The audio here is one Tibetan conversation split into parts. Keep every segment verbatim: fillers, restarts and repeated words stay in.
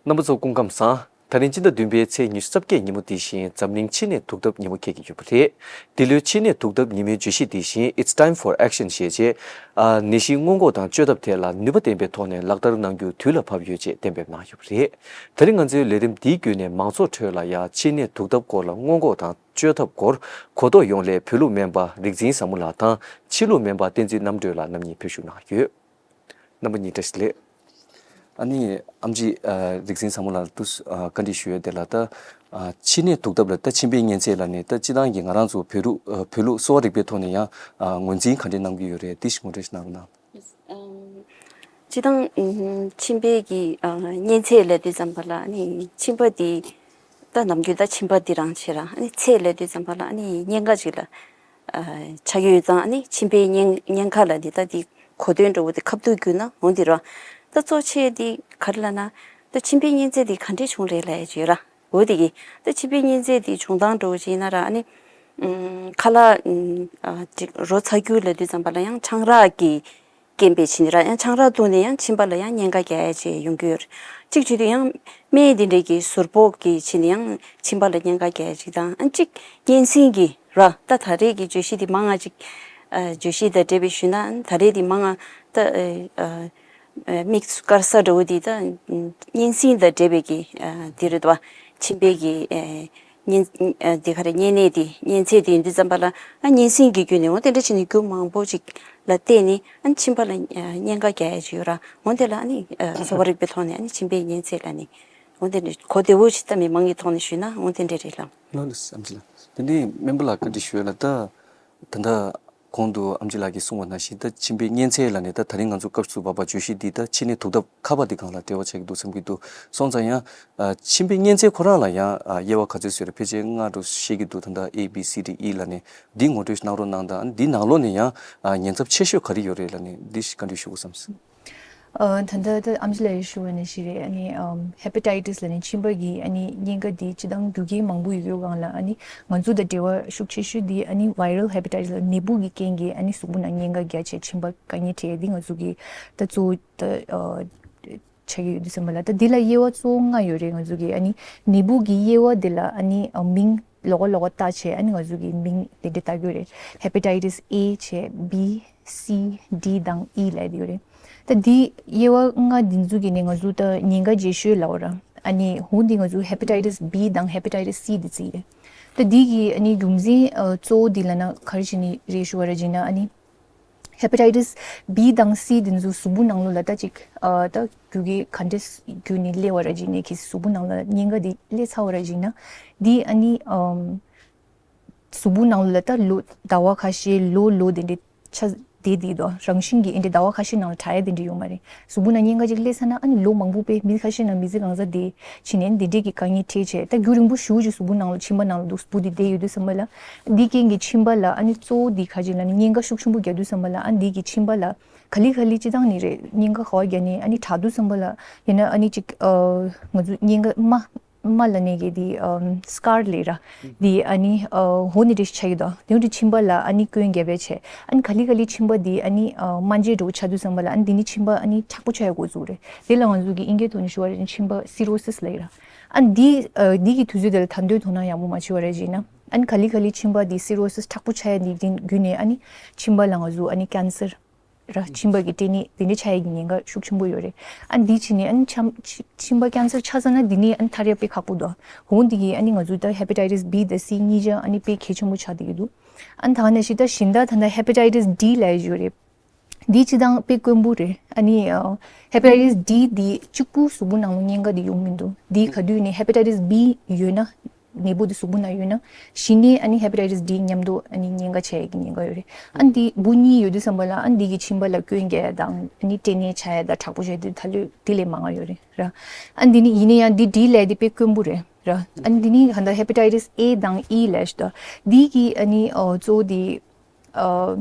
རྣམ་པ་ཚོ་སྐུ་ཁམས་བཟང་། ད་རིང་སྤྱི་ཟླ་བདུན་པའི་ཚེས་ཉི་ཤུ་རྩ་བརྒྱད་ཉིན་མོ་འདི་བཞིན་འཛམ་གླིང་མཆིན་ནད་དུག་ཐབས་ཉིན་མོ་འཁེལ་གྱི་ཡོད་པ་རེད། འདི་ལོའི་མཆིན་ནད་དུག་ཐབས་ཉིན་མོའི་བརྗོད་གཞི་འདི་བཞིན་It's time for action ཞེས་བྱས། ཨ། ནད་གཞི་སྔོན་འགོག་དང་བཅོས་ཐབས་ཐད་ལ་ནུས་པ་ལྡན་པའི་ཐོག་ནས་ལག་བསྟར་གནང་རྒྱུ་དུས་ལ་བབ་ཡོད་ཅེས་གཏན་འབེབས་གནང་ཡོད་པ་རེད། ད་རིང་ང་ཚོའི་ལས་རིམ་འདིའི་བརྒྱུད་ནས་མང་ཚོགས་ཁྲོད་ལ་ཡང་མཆིན་ནད་དུག་ཐབས་སྐོར་ལ་སྔོན་འགོག་དང་བཅོས་ཐབས་སྐོར་གོ་རྟོགས་ཡོང་སླད་བོད་ལུགས་སྨན་པ་རིག་འཛིན་བཟང་མོ་ལགས་དང་ཕྱི་ལུགས་སྨན་པ་བསྟན་འཛིན་རྣམ་གྲོལ་ལགས་རྣམ་གཉིས་ཕེབས་ཞུགས་གནང་ཡོད། རྣམ་པ་གཉིས་བཀྲ་ཤིས་བདེ་ལེགས། ཨ་ནི་ཨམ་ཆི་ཨ་རིག་འཛིན་བཟང་མོ་ལགས་ལ་ཏུ་ཨ་བཀའ་འདྲི་ཞུ་ཡས་དེ་ལ་ད་ཨ་མཆིན་ནད་དུག་ཐབས་ལ་ད་མཆིན་པའི་གཉན་ཚད་ལ་ནི་ད་སྤྱི་བཏང་གི་ང་རང་ཚོ་བོད་ལུགས་ཨ་བོད་ལུགས་གསོ་བ་རིག་པའི་ཐོག་ནས་ཡང་ཨ་ངོས་འཛིན་ག་འདྲས་གནང་གི་ཡོད་རེད། དེ་ཞིག་ངོ་སྤྲོད་ཞིག་གནང་རོགས་གནང་། ཨམ། སྤྱི་བཏང་ཨམ་མཆིན་པའི་གི་ཨ་གཉན་ཚད་ལབ་དུས་ཙམ་པ་ལ་ཨ་ནི་མཆིན་པ་འདི་ད་ནམ་རྒྱུན་ད་མཆིན་པ་འདི་རང་བྱེད་ར། ཨ་ནི་ཚད་ལབ་དུས་ཙམ་པ་ལ་ཨ་ནི་གཉན་ཁ་ཅིག་ལ་ཨ་ཆགས་ཀྱི་ཡོད་ཙང་ཨ་ནི་མཆིན་པའི་གཉན་གཉན་ཁ་ལབ་འདི་ད་འདི་གོ་དོན་འདྲ་བོ་འདི་ཁ་ཐུག་བསྒྱུར་ན་འོ་འདི་ར། ད་གཙོ་ཆེ་འདི་ག་རེ་ལབ་ན་ད་མཆིན་པའི་གཉན་ཚད་འདི་ག་འདྲས་བྱུང་རེད་ལབ་ཡ་ཅིག་ཡོད་ར། འོ་དེ་གི་ད་མཆིན་པའི་གཉན་ཚད་དེ་བྱུང་སྟངས་འདྲ་བོ་ཅིག་ཡིན་ན་ར་ཨ་ནི་ཨམ་ཁ་ལག་ཨམ་ཨ་ཅིག་རོ་ཚ་རྒྱུ་ལབ་དུས་ཙམ་པ་ལ་ཡང་ཆང་རག་གི་རྐྱེན་པས་ཕྱིན་ར་ཡང་ཆང་རག་འཐུང་ནས་ཡང་མཆིན་པ་ལ་ཡང་གཉན་ཁ་རྒྱག་ཡ་ཅིག་ཡོང་གི་ཡོད་རེད། གཅིག་བྱས་དུས་ཡང་སྨན་དེ་འདྲས་ཀྱི་ཟུར་ཕོག་གི་ཕྱིན་ནས་ཡང་མཆིན་པ་ལ་གཉན་ཁ་རྒྱག་ཡ་ཅིག་དང་ཨ་གཅིག་གཉན་སྲིན་གྱི་ར་ད་ད་རེས་ཀྱི་བརྗོད་གཞི་དེ་མང་ང་ཅིག་ཨ་བརྗོད་གཞི་དང་འབྲེལ་བའི་ཞུས་ན་ཨ་ད་རེས་དེ་མང་ང་ད་ཨ་ཨ། དམིགས་སུ་བཀར་ས་འདྲ་བོ་འདི་ད་གཉན་སྲིན་དང་འབྲེལ་བའི་གི་འདི་རེད་དོ། མཆིན་པའི་གི་གཉན་འདི་ག་རེ་གཉན་ནད་འདི་གཉན་ཚད་འདི་ཡིན་དུས་ཙམ་པ་ལ་ཨ་གཉན་སྲིན་གྱི་བརྒྱུད་ནས་འོ་དེ་འདྲ་བྱས་ནས་རྒྱུ་མང་པོ་ཅིག་ལ་བརྟེན་ནས་ཨ་མཆིན་པ་ལ་གཉན་ཁ་རྒྱག་ཡ་ཅིག་ཡོད་ར། འོ་དེ་ལ་ཨ་ནི་གསོ་བ་རིག་པའི་ཐོག་ནས་ཨ་ནི་མཆིན་པའི་གཉན་ཚད་ལ་ནི་འོ་དེ་འདྲ་གོ་བདེ་བོ་ཞིག་ད་མི་མང་གི་ཐོག་ནས་ཞུས་ན་འོ་དེ་འདྲ་རེད་ལ། ལགས་ལགས་ཨམ་ཆི་ལགས། དེ་ནས་སྨན་པ་ལགས་བཀའ་འདྲི་ཞུ་ཡ་ལ་ད་ད་ལྟ། གོང་དུ་ཨམ་ཆི་ལགས་ཀྱིས་གསུངས་པ་ནང་བཞིན་ད་མཆིན་པའི་གཉན་ཚད་ལ་ནི་ད་ད་རིང་ང་ཚོ་སྐབས་སུ་བབས་པ་བརྗོད་གཞི་འདི་ད་མཆིན་ནད་དུག་ཐབས་ཁ་པ་འདི་སྒང་ལ་འབྲེལ་བ་ཆགས་ཀྱི་འདུག་བསམ་གྱི་འདུག་སོང་ཙང་ཡང་ཨ་མཆིན་པའི་གཉན་ཚད་ཁོ་རང་ལ་ཡང་ཨ་དབྱེ་བ་ག་ཚོད་ཡོད་རེད། ཕལ་ཆེར་ལྔ་འདྲ་བཤད་ཀྱི་འདུག་ད་ལྟ་A B C D E ལ་ནི་འདི་ངོ་སྤྲོད་གནང་རོགས་གནང་དང་། འདི་ནང་ལོགས་ནས་ཡང་ཨ་ཉེན་ཚབས་ཆེ་ཤོས་ག་རེ་ཡོད་རེད་ལ་ནི་འདི་ཞིག་བཀའ་འདྲི་ཞུ་དགོས་བསམ་སོང་། ཨ་ད་ལྟ་ད་ཨམ་ཆི་ལགས་ཞུ་བ་ནང་བཞིན་རེད། ཨ་ནི་ཨམ་ཧེ་པ་ཊའི་ཊི་སི་ལབ་ནས་མཆིན་པ་གི་ཨ་ནི་གཉན་ཁ་དེ་སྤྱི་བཏང་རྒྱུ་རྐྱེན་མང་པོ་ཡོད་ཡོད་སྒང་ལ་ཨ་ནི་ང་ཚོ་དང་འབྲེལ་བ་ཤུགས་ཆེ་ཤོས་དེ་ཨ་ནི་བྷའི་རལ་ཧེ་པ་ཊའི་ཊི་སི་ལབ་ནད་འབུ་གི་རྐྱེན་གྱིས་ཨ་ནི་གཟུགས་པོ་ནང་གཉན་ཁ་རྒྱག་བྱས་མཆིན་པ་དཀའ་ངལ་འཕྲད་དེ་ང་ཚོ་གི་ད་གཙོ་བོ་ད་ཨ་ཆགས་ཀྱི་ཡོད་དུས་ཙམ་པ་ལ་ད་འདི་ལ་དབྱེ་བ་གཙོ་བོ་ལྔ་ཡོད་རེད། ང་ཚོ་གི་ཨ་ནི་ནད་འབུ་གི་དབྱེ་བ་དེ་ལ་ཨ་ནི་ཨ་མིང་ལོགས་ཀ་ལོགས་ཀ་བཏགས་བྱས་ཨ་ནི་ང་ཚོ་གི་མིང་དེ་འདྲ་བཏགས་ཀྱི་ཡོད་རེད། ཧེ་པ་ཊའི་ཊི་སི་A བྱས་B C D དང་E ལབ་ཡོད་རེད། ད་འདི་དབྱེ་བ་ལྔ་འདི་ཚོ་གི་ནི་ང་ཚོ་ད་ཉེན་ཁ་འཇལ་ཤོས་ལབ་ར། ཨ་ནི་འོ་འདི་ང་ཚོ་ཧེ་པ་ཊའི་ཊི་སི་B དང་ཧེ་པ་ཊའི་ཊི་སི་C འདི་བརྩི་ཡི་རེད། ད་འདི་གི་ཨ་ནི་རྒྱུ་མཚན་ཨ་གཙོ་བོ་འདི་ལབ་ན་ག་རེ་བྱས་ནས་རེད་ཞུ་བ་ར་བྱས་ན་ཨ་ནི་ཧེ་པ་ཊའི་ཊི་སི་B དང་C འདི་ཚོ་གཟུགས་པོ་ནང་ལོགས་ལ་ད་ཅིག་ཨ་ད་རྒྱུ་རྐྱེན་ག་འདྲས་བརྒྱུད་ནས་སླེབས་པ་ར་བྱས་ནས་གལ་སྲིད་གཟུགས་པོ་ནང་ལ་ཉེན་ཁ་འདི་སླེབས་ཚར་བ་ར་བྱས་ན་འདི་ཨ་ནི་ཨམ། གཟུགས་པོ་ནང་ལ་ད་ལོ་ཟླ་བ་ཁ་ཤས་ལོ་ལོ་དེ་འདྲའི་ཆ་དེ་དེ་དོ་རང་བཞིན་གྱིས་ཨེ་འདྲའི་ཟླ་བ་ཁ་ཤས་ནང་ལ་དྲག་ཡ་དེ་འདྲ་ཡོད་མ་རེད། གཟུགས་པོ་ནང་གཉན་ཁ་ཅིག་སླེབས་ཚར་ན་ཨ་ནི་ལོ་མང་པོ་དཔེ་མི་ཁ་ཤས་ནང་མི་ཚེ་གང་ཚ་དེ་ཕྱིན་ནས་འདི་འདྲའི་གི་དཀའ་ངལ་འཕྲད་བྱས་ད་རྒྱུན་རིང་པོ་ཞེ་པོ་ཅིག་གཟུགས་པོ་ནང་ལ་མཆིན་པ་ནང་ལ་འདུག་སྤུ་དེ་བསྡད་ཡོད་དུས་ཙམ་པ་ལ་འདི་རྐྱེན་གྱིས་མཆིན་པ་ལ་ཨ་ནི་གཙོ་བོ་འདི་ག་ཅིག་ལ་ནི་གཉན་ཁ་ཤུགས་ཆེན་པོ་རྒྱག་དུས་ཙམ་པ་ལ་ཨ་འདི་གི་མཆིན་པ་ལ་ག་ལེ་ག་ལེ་སྤྱི་བཏང་ནི་རེད། གཉན་ཁ་ག་བ་རྒྱག་ནས་ཨ་ནི་དྲག་དུས་ཙམ་པ་ལ་ཡིན་ན་ཨ་ནི་ཅིག་ཨ་ང་ཚོ་གཉན་ཁ་རྨ། རྨ་ལ་ནས་ཀྱི་དེ་ཨམ་སི་ཀར་ལབ་ར། དེ་ཨ་ནི་ཨ་འོ་ནི་རེ་ཆགས་ཀྱི་འདུག་དེ་འདྲ་མཆིན་པ་ལ་ཨ་ནི་སྐྱོན་རྒྱབ་པ་བྱས། ཨ་ནི་ག་ལེ་ག་ལེ་མཆིན་པ་དེ་ཨ་ནི་ཨ་རྨ་རྗེས་འགྲོ་ཆགས་དུས་ཙམ་པ་ལ་ཨ་ནི་དེ་ནི་མཆིན་པ་ཨ་ནི་མཁྲེགས་པོ་ཆགས་ཡ་འགོ་བཙུགས་རེད། དེ་ལ་ང་ཚོ་གི་ཨིན་སྐད་ཐོག་ནས་ཞུ་བ་རེད་མཆིན་པ་སི་རོ་སིས་ལབ་ར། ཨ་ནི་དེ་ཨ་དེ་གི་དུས་ཚོད་དེ་ལ་ད་འདོད་དོ་སྣང་ཡག་པོ་མ་བྱས་པ་རེད་ཅེ་ན། ཨ་ནི་ག་ལེ་ག་ལེ་མཆིན་པ་དེ་སི་རོ་སིས་མཁྲེགས་པོ་ཆགས་ཡ་དེ་བརྒྱུད་ནས་ཨ་ནི་མཆིན་པ་ལ་ང་ཚོ་ཨ་ནི་ཀེན་སར། ར་མཆིན་པ་གི་སྐྲན་ནད་དེ་འདྲ་ཆགས་ཡས་ཀྱི་ཉེན་ཁ་ཤུགས་ཆེན་པོ་ཡོད་རེད། ཨ་འདི་ཕྱིན་ནས་ཨ་ནི་ཆམ་མཆི་མཆིན་པ་ཀེན་སར་ཆགས་ཚར་ན་འདི་ནས་ཨ་ནི་ཐར་ཡ་དཔེ་ཁག་པོ་འདུག་འོ་འདི་གི་ཨ་ནི་ང་ཚོ་ད་ཧེ་པ་ཊའི་ཊི་སི་B དང་C གཉིས་ཆ་ཨ་ནི་དཔེ་གལ་ཆེན་པོ་ཆགས་བསྡད་ཀྱི་འདུག་ཨ་ནི་ད་ག་ནང་བཞིན་ད་གཞན་དག་ད་ལྟ་ཧེ་པ་ཊའི་ཊི་སི་D ལབ་ཡ་ཡོད་རེད། འདི་སྤྱི་བཏང་དཔེ་དཀོན་པོ་རེད། ཨ་ནི་ཨ་ཧེ་པ་ཊའི་ཊི་སི་D འདི་གཅིག་པུ་གཟུགས་པོ་ནང་ལ་ཉེན་ཁ་འདི་ཡོང་མི་འདུག་འདི་ག་དུས་ནས་ཧེ་པ་ཊའི་ཊི་སི་B ཡོད་ན། ནད་འབུ་དེ་གཟུགས་པོ་ནང་ཡོད་ན། གཞི་ནས་ཨ་ནི་ཧེ་པ་ཊའི་ཊི་སི་D མཉམ་དུ་ཨ་ནི་ཉེན་ཁ་ཆེ་ཡ་གི་ཉེན་ཁ་ཡོད་རེད། ཨ་ནི་འདི་འབུ་གཉིས་ཡོད་དུས་ཙམ་པ་ལ་ཨ་ནི་འདི་གི་མཆིན་པ་ལ་སྐྱོན་རྒྱག་ཡ་དང་ཨ་ནི་སྐྲན་ནད་ཆགས་ཡ་དང་དྲག་པོ་བྱས་དུས་ད་ལོས་དེ་ལས་མང་ང་ཡོད་རེད་ར། ཨ་ནི་འདི་ནི་ཡིན་ན་ཡང་འདི་D ལབ་ཡ་འདི་དཔེ་དཀོན་པོ་རེད་ར། ཨ་ནི་འདི་ནི་ད་ལྟ་ཧེ་པ་ཊའི་ཊི་སི་A དང་E ལབ་ཞིག་ད་འདི་གི་ཨ་ནི་ཨོ་གཙོ་བོ་འདི་ཨ་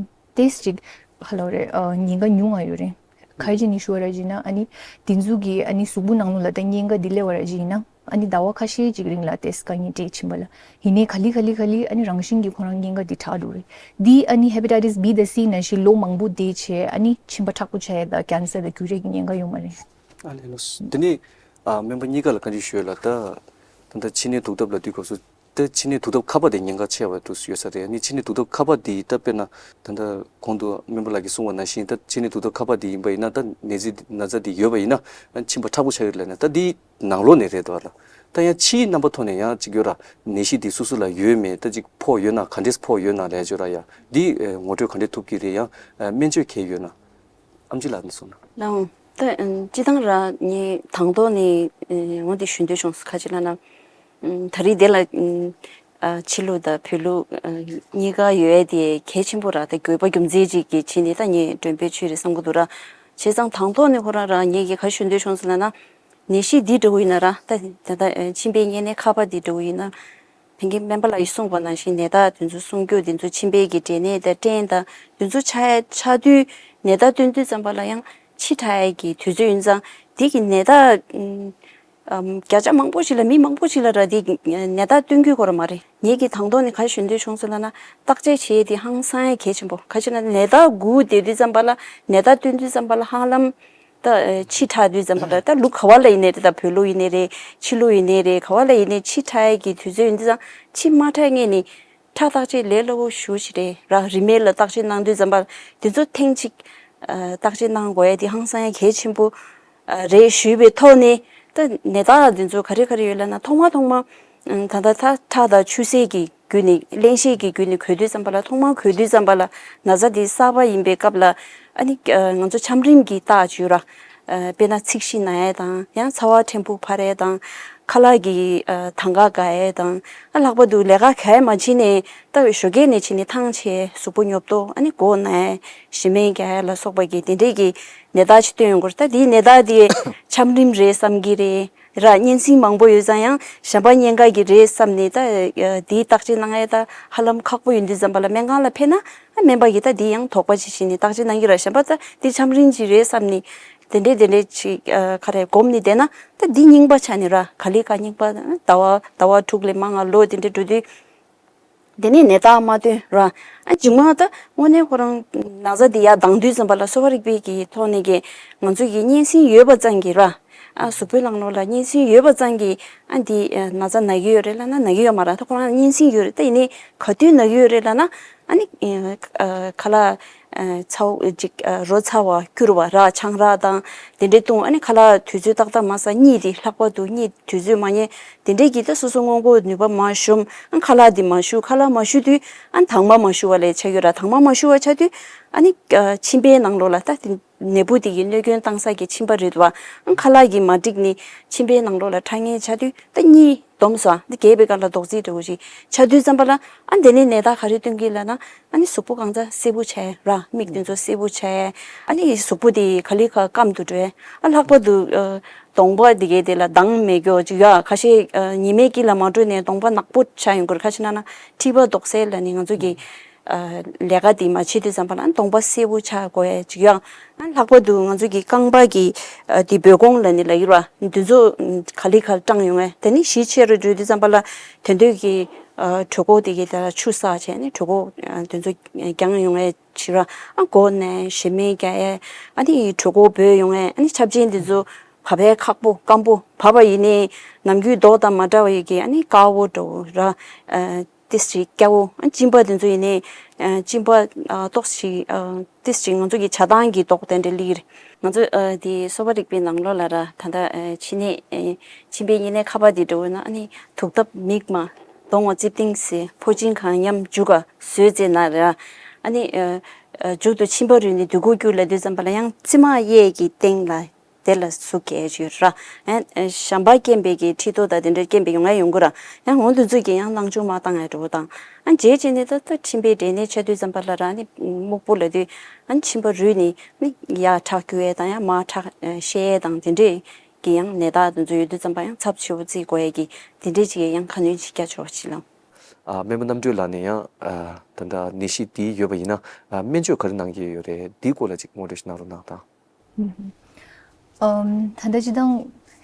ཏེས་ཅིག་ཧ་ལོ་རེད་ཨ་ཉེན་ཁ་ཉུང་ང་ཡོད་རེད། ག་རེ་བྱས་ནས་ཞུ་བ་ར་བྱས་ན་ཨ་ནི་དེ་ཚོ་གི་ཨ་ནི་གཟུགས་པོ་ནང་ལོགས་ལ་ད་ཉེན་ཁ་འདི་སླེབས་པ་ར་བྱས་ན་ཨ་ནི་ཟླ་བ་ཁ་ཤས་ཅིག་རིང་ལ་ཏེས་དཀའ་ངལ་འཕྲད་ཕྱིན་པ་ལ་ཡིན་ནའི་ག་ལེ་ག་ལེ་ག་ལེ་ཨ་ནི་རང་བཞིན་གྱིས་ཁོ་རང་ཉེན་ཁ་འདི་དྲག་འགྲོ་རེད། འདི་ཨ་ནི་ཧེ་པ་ཊའི་ཊི་སི་B དང་C ནང་བཞིན་ལོ་མང་པོ་བསྡད་བྱས་ཨ་ནི་མཆིན་པ་མཁྲེགས་པོ་ཆགས་ཡ་དང་ཀེན་སར་དང་འགོས་རེས་ཀྱི་ཉེན་ཁ་ཡོད་མ་རེད། ཨ་ལས་ལོས། དེ་ནས་ ཨ་སྨན་པ་གཉིས་ཀ་ལ་བཀའ་འདྲི་ཞུ་ཡ་ལ། ད་ད་ལྟ་མཆིན་ནད་དུག་ཐབས་ལབ་དུས་སྐབས་སུ། ད་མཆིན་ནད་དུག་ཐབས་ཁ་པ་དེ་ཉེན་ཁ་ཆེ་བ་དུ་ཡོད་ས་རེད། ཨ་ནི་མཆིན་ནད་དུག་ཐབས་ཁ་པ་དེ་ད་དཔེར་ན་ད་ལྟ་གོང་དུ་སྨན་པ་ལགས་ཀྱིས་གསུངས་པ་ནང་བཞིན། ད་མཆིན་ནད་དུག་ཐབས་ཁ་པ་དེ་ཡིན་པ་ཡིན་ན། ད་ནད་རྫས་ན་ཚ་དེ་ཡོད་པ་ཡིན་ན་མཆིན་པ་མཁྲེགས་པོ་ཆགས་ཡོད་ལབ་ནས། ད་དེ་ནང་ལོགས་ནས་རེད་འདུག་ལ། ད་ཡང་ཕྱིའི་རྣམ་པ་ཐོག་ནས་ཡང་ཅིག་ཡོད་ར། ནད་གཞི་དེ་སོ་སོ་ལ་ཡོད་མེད། ད་ཅིག་ཕོག་ཡོད་ན་ག་འདྲས་ཕོག་ཡོད་ན་ལབ་ཡ་ཅིག་ཡོད་ར། ཡ་འདི་ངོ་སྤྲོད་ག་འདྲས་ཐུབ་ཀྱི་རེད། ཡང་སྨན་བཅོས་གང་ཡོད་ན། ཨེམ་ཆི་ལགས་ནས་གསུངས་ན། ལགས་འོང་། ད་ཨ་སྤྱིར་བཏང་ར་ངས་དང་ཐོག་ནས་ཨ་འོ་འདི་ཞུ་འདོད་བྱུང་། ག་ཅི་ལབ་ན། ཨ་ད་རེས་དེ་ལ་ཨ་ཕྱི་ལུགས་དང་བོད་ལུགས་ཨ་གཉིས་ཀ་ཡོད་ཡ་དེ་གལ་ཆེན་པོ་ར། ད་དགོས་པ་རྒྱུ་མཚན་ཅིག་གིས་བྱས་ནས་ད་ངས་མགྲོན་འབོད་བྱས་རེད་བསམ་གྱི་འདུག་ར། བྱས་ཙང་དང་ཐོག་ནས་ཁོ་རང་ར་ངས་ཀྱིས་ག་ཞུ་འདོད་བྱུང་ཟེར་ལབ་ན། ནད་གཞི་འདི་འདྲ་བོ་ཡིན་ན་ར། ད་ད་ལྟ་ཨ་མཆིན་པའི་གཉན་ནད་ཁ་པ་འདི་འདྲ་བོ་ཡིན་ན། ཕ་གིའི་སྨན་པ་ལགས་ཀྱིས་གསུངས་པ་ནང་བཞིན། ནད་རྟགས་དེ་ཚོ་སྲུང་སྐྱོབ་དེ་ཚོ། མཆིན་པའི་གི་འབྲས་ནད་དང་སྐྲན་དང་དེ་ཚོ་ཆགས་ཆགས་དུས། ནད་རྟགས་སྟོན་དུས་ཙམ་པ་ལ་ཡང་ཕྱི་དྲགས་ཡས་ཀྱི་དུས་ཚོད་ཡིན་ཙང་། དེ་གི་ནད་རྟགས་ཨམ་ཨམ་བརྒྱ་ཆ་མང་པོ་ཞིག་ལ། མི་མང་པོ་ཞིག་ལ་ར་དེ་གི་ནད་རྟགས་སྟོན་གྱི་ཡོད་ར་མ་རེད། ངེད་ཀྱིས་དང་ཐོག་ནས་ག་ཞུ་འདོད་བྱུང་ཟེར་ལབ་ན། བརྟག་དཔྱད་བྱེད་ཡས་དེ་ཧང་སང་ཡས་གལ་ཆེན་པོ། ག་ཅི་ལབ་ན་ནད་རྟགས་འགོ་བསྡད་དུས་ཙམ་པ་ལ། ནད་རྟགས་སྟོན་དུས་ཙམ་པ་ལ་ཧ་ལམ། ད་ཨ་ཕྱི་དྲགས་དུས་ཙམ་པ་ལ། ད་ལུགས་ག་བ་ལ་ཡིན་ནའི་རེད། ད་བོད་ལུགས་ཡིན་ནའི་རེད། ཕྱི་ལུགས་ཡིན་ནའི་རེད། ག་བ་ལ་ཡིན་ནའི་ཕྱི་དྲགས་ཡས་ཀྱི་དུས་ཚོད་ཡིན་དུས་ཙང་། ཕྱི་མ་དྲགས་སྔོན་ནས་ཁྲག་བརྟག་དཔྱད་ལས་སླ་པོ་ཞེ་པོ་ཅིག་རེད་ར། རིན་མེད་ལ་བརྟག་དཔྱད་གནང་དུས་ཙམ་པ་དེ་ཚོ་ཐེངས་གཅིག་ཨ་བརྟག་དཔྱད་གནང་དགོས་ཡས་དེ་ཧང་སང་ཡས་གལ་ཆེན་པོ་ཨ་རེད་ཞུས་པའི་ཐོག་ནས། ད་ནད་རྟགས་དེ་ཚོ་ག་རེ་ག་རེ་ཡོད་ལབ་ན། ཐོག་མ་ཐོག་མ་ཨ་ད་ལྟ་ད་ཁྲག་དང་ཆུ་སེར་གྱི་བརྒྱུད་ནས། གླེན་གཤེར་གྱི་བརྒྱུད་ནས་འགོས་དུས་ཙམ་པ་ལ། ཐོག་མར་འགོས་དུས་ཙམ་པ་ལ། ན་ཚ་འདི་གསར་པ་ཡིན་པའི་སྐབས་ལ། ཨ་ནི་ཨ་ང་ཚོ་ཆམ་རིམས་ཀྱི་རྟགས་ཅིག་ཡོད་ར། ཨ་དཔེར་ན་ཚིགས་ཤིང་ན་ཡས་དང་། ཡང་ཚ་བ་ཕྲན་བུ་འཕར་ཡས་དང་། ཁ་ལག་གི་ཨ་དང་ག་འགག་ཡས་དང་། ཨ་ལྷག་པར་དུ་ལས་ཀ་ག་ཡས་མ་བྱས་ནས། ད་ཞོགས་ཀས་ནས་བྱས་ནས་ཐང་ཆད། གཟུགས་པོ་ཉོབ་ཏོ། ཨ་ནི་མགོ་ན་ཡས། ཞེ་མེར་རྒྱག་ཡས་ལ་སོགས་པ་གི་དེ་འདྲས་ཀྱི་ནད་རྟགས་ཅིག་སྟོན་ཡོང་གི་རེད། ད་དེའི་ནད་རྟགས་དེ་ཆམ་རིམས་རེད་བསམ་གྱི་རེད། ར། གཉན་སྲིན་མང་པོ་ཡོད་ཙང་ཡང་གཞན་པ་གཉན་ཁ་གི་རེད་བསམ་ནས། ད་ཨ་དེའི་བརྟག་དཔྱད་གནང་ཡས་ད་ཧ་ལམ་ཁག་པོ་ཡིན་དུས་ཙམ་པ་ལ། སྨན་ཁང་ལ་ཕེབས་ན་ཨ་སྨན་པ་གིས་ད་དེ་ཡང་དོགས་པ་ཅིག་བྱས་ནས་བརྟག་དཔྱད་གནང་གི་ར། གཞན་པ་ད་དེ་ཆམ་རིམས་ཅིག་རེད་བསམ་ནས་དེ་འདྲས་དེ་འདྲས་ཅིག་ཨ་ག་རེ་སྒོམ་ནས་བསྡད་ན། ད་དེ་རྙིང་པ་ཆགས་ནས་ར། ག་ལེ་ག་རྙིང་པ། ཟླ་བ་ཟླ་བ་དྲུག་ལས་མང་ང་ལོ་དེ་འདྲས་འགྲོ་དུས། དེ་ནས་ནད་རྟགས་མ་སྟོན་ར། ཨ་མཇུག་མ་ད་དངོས་གནས་ཁོ་རང་ན་ཚ་འདི་ཡར་ལྡང་དུས་ཙམ་པ་ལ། གསོ་བ་རིག་པའི་གི་ཐོག་ནས་ཀྱི་ང་ཚོ་གི་གཉན་སྲིན་ཡོད་པ་ཙམ་གྱིས་ར། ཨ་གཟུགས་པོའི་ནང་ལོགས་ལ་གཉན་སྲིན་ཡོད་པ་ཙམ་གྱིས་ཨ་འདི་ཨ་ན་ཚ་ན་གི་ཡོད་རེད་ལབ་ན་ན་གི་ཡོད་མ་རེད། ད་ཁོ་རང་གཉན་སྲིན་ཡོད་རེད། ད་ཡིན་ནའི་ག་དུས་ན་གི་ཡོད་རེད་ལབ་ན། ཨ་ནི་ཨ་ཁ་ལག་ཨ་ཚ་བོ་ཅིག་ཨ་རོ་ཚ་བ་སྐྱུར་བ་ར། ཆང་རག་དང་དེ་འདྲས་བཏུང་། ཨ་ནི་ཁ་ལག་དུས་ཚོད་ཏག་ཏག་མ་ཟ། གཉིད་དེ་ལྷག་པར་དུ་གཉིད་དུས་ཚོད་མ་ཉལ། དེ་འདྲས་ཀྱིས་ད་སོ་སོ་སྔོན་འགོག་ནུས་པ་མ་ཞུམ། ཨ་ཁ་ལག་འདི་མ་ཞུ། ཁ་ལག་མ་ཞུ་དུས་ཨ་དྭངས་མ་མ་ཞུ་བ་ལས་ཆགས་ཡོད་ར། དྭངས་མ་མ་ཞུ་བ་ཆགས་དུས་ཨ་ནི་ཨ་མཆིན་པའི་ནང་ལོགས་ལ། ད་དེ་ནད་འབུ་དེ་གི་གནོད་སྐྱོན་བཏང་ས་གི་མཆིན་པ་རེད་བ། ཨ་ཁ་ལག་གིས་མ་འགྲིག་ནས་མཆིན་པའི་ནང་ལོགས་ལ་ཁྲག་ངན་ཆགས་དུས། ད་གཉིད་སྡོམ་སོང་། འདི་རྒས་པའི་སྒང་ལ་རྡོག་རྫིས་འདྲ་བོ་ཞིག་ཆགས་དུས་ཙམ་པ་ལ། ཨ་འདི་ནས་ནད་རྟགས་ག་རེ་སྟོན་གྱི་ལབ་ན། ཨ་ནི་གཟུགས་པོ་གང་ཚ་སེར་པོ་ཆགས་ཡས་ར། མིག་དེ་ཚོ་སེར་པོ་ཆགས་ཡས། ཨ་ནི་གཟུགས་པོ་དེ་ག་ལེ་ག་སྐམ་དུ་འགྲོ་ཡས། ཨ་ལྷག་པར་དུ་ཨ་གདོང་པ་དེ་གའི་དེ་ལ་མདངས་མེད་རྒྱུ་ཅིག་ཡོད། ཁ་ཤས་ཨ་ཉི་མའི་དཀྱིལ་ལ་མ་འགྲོ་ནས་གདོང་པ་ནག་པོ་ཆགས་ཡོང་གི་རེད། ཁ་ཤས་ན་ན་མཁྲིས་པ་དོག་སེལ་ལབ་ནས་ང་ཚོ་གི་ཨ་ལས་ཀ་དེ་མ་བྱེད་དུས་ཙམ་པ་ལ་གདོང་པ་སེར་པོ་ཆགས་དགོས་ཡས་ཅིག་ཡོད། ཨ་ལྷག་པར་དུ་ང་ཚོ་གི་རྐང་པ་གི་ཨ་དེ་སྦོས་ཀོང་ལབ་ནས་ལབ་ཡོད་ར། དེ་ཚོ་ག་ལེ་ག་ལེ་སྐྲངས་ཡོང་ངས། དེ་ནས་གཞིས་ཆེ་རུ་འགྲོ་དུས་ཙམ་པ་ལ་དེ་འདོད་ཀྱི་ཨ་གྲོད་ཁོག་དེ་གའི་དེ་ལ་ཆུ་བསགས་བྱས་ནས་གྲོད་ཁོག་ཨ་དེ་ཚོ་རྒྱང་ཡོང་ངས་ཅིག་ར། ཨ་མགོ་ན་ཡས། ཞེ་མེར་རྒྱག་ཡས། ཨ་ནི་གྲོད་ཁོག་སྦོས་ཡོང་ངས། ཨ་ནི་ཆབ་ཆེན་དེ་ཚོ་བབས་པས་ཁག་པོ་སྐམ་པོ། བབས་པ་ཡིན་ནའི་ནམ་རྒྱུན་མདོག་དང་མ་འདྲ་བ་ཡི་གེ། ཨ་ནི་དཀར་པོ་འདྲ་བོ་ར། ཨ་ཏིས་ཅིག་སྐྱ་བོ། ཨ་གཅིན་པ་དེ་ཚོ་ཡིན་ནའི་ཨ་གཅིན་པ་ཨ་ཏོག་ཅིག་ཨ་ཏིས་ཅིག་ང་ཚོ་གི་བྱ་ཐང་གི་མདོག་དེ་འདྲ་སླེབས་ཀྱི་རེད། ང་ཚོ་ཨ་དེ་གསོ་བ་རིག་པའི་ནང་ལོགས་ལ་ར། ད་ལྟ་ཨ་མཆིན་ནད་ཨ་མཆིན་པའི་གཉན་ནད་ཁ་པ་དེ་འདྲ་བོ་ན། ཨ་ནི་དུག་ལྡབ་མིག་དམར། གདོང་བ་རྩིབ་ཏིང་སེར། ཕོ་མཆིན་གང་ཡམ་མཇུག་ག་ཟོས་བཙས་ན་ར། ཨ་ནི་ཨ་ཨ་མཇུག་ཏུ་མཆིན་པ་རུལ་ནས་དུག་སྐུད་སྐྱུག་ལབ་དུས་ཙམ་པ་ལ་ཡང་མཆིལ་མ་གཡས་ཀྱི་སྟེང་ལ། དེ་ལ་ཟུག་གི་ཡོད་ར། ཨ་ཨ་གཞན་པ་རྐྱེན་པས་ཀྱི་མཁྲིས་ཏོག་དང་དེ་འདྲའི་རྐྱེན་པས་ཡོང་ཡ་ཡོང་གི་ར། ཡང་འོ་དེ་ཚོ་གི་ཡང་སྣང་ཆུང་མ་བཏང་ཡ་འདྲ་བོ་དང་། ཨ་རྗེས་ཅིག་ནས་ད་ལྟ་མཆིན་པའི་འབྲས་ནད་ཆགས་དུས་ཙམ་པ་ལ་ར། ཨ་ནི་སྨུག་པོ་ལབ་དུས་ཨ་ནི་མཆིན་པ་རུལ་ནས་ནི་ཡར་ཁྲག་སྐྱུག་ཡས་དང་། ཡང་མར་ཁྲག་ཨ་བཤལ་ཡས་དང་། དེ་འདྲའི་གི་ཡང་ནད་རྟགས་དེ་ཚོ་ཡོད་དུས་ཙམ་པ་ཡང་ཚབས་ཆེ་བོ་བརྩི་དགོས་ཡས་ཀྱི་དེ་འདྲའི་ཅིག་ཡང་ཁ་སྣོན་ཅིག་རྒྱག་ཆོག་ཅིག་ལ། ཨ་སྨན་པ་རྣམ་གྲོལ་ལགས་ནས་ཡང་ཨ་ད་ལྟ་ནད་གཞི་འདི་ཡོད་པ་ཡིན་ན། ཨ་སྨན་བཅོས་ག་རེ་གནང་གི་ཡོད་རེད། འདིའི་སྐོར་ལ་ཅིག་ངོ་སྤྲོད་ཞིག་གནང་རོགས་གནང་དང་། ཨམ་ད་ལྟ་སྤྱིར་བཏང་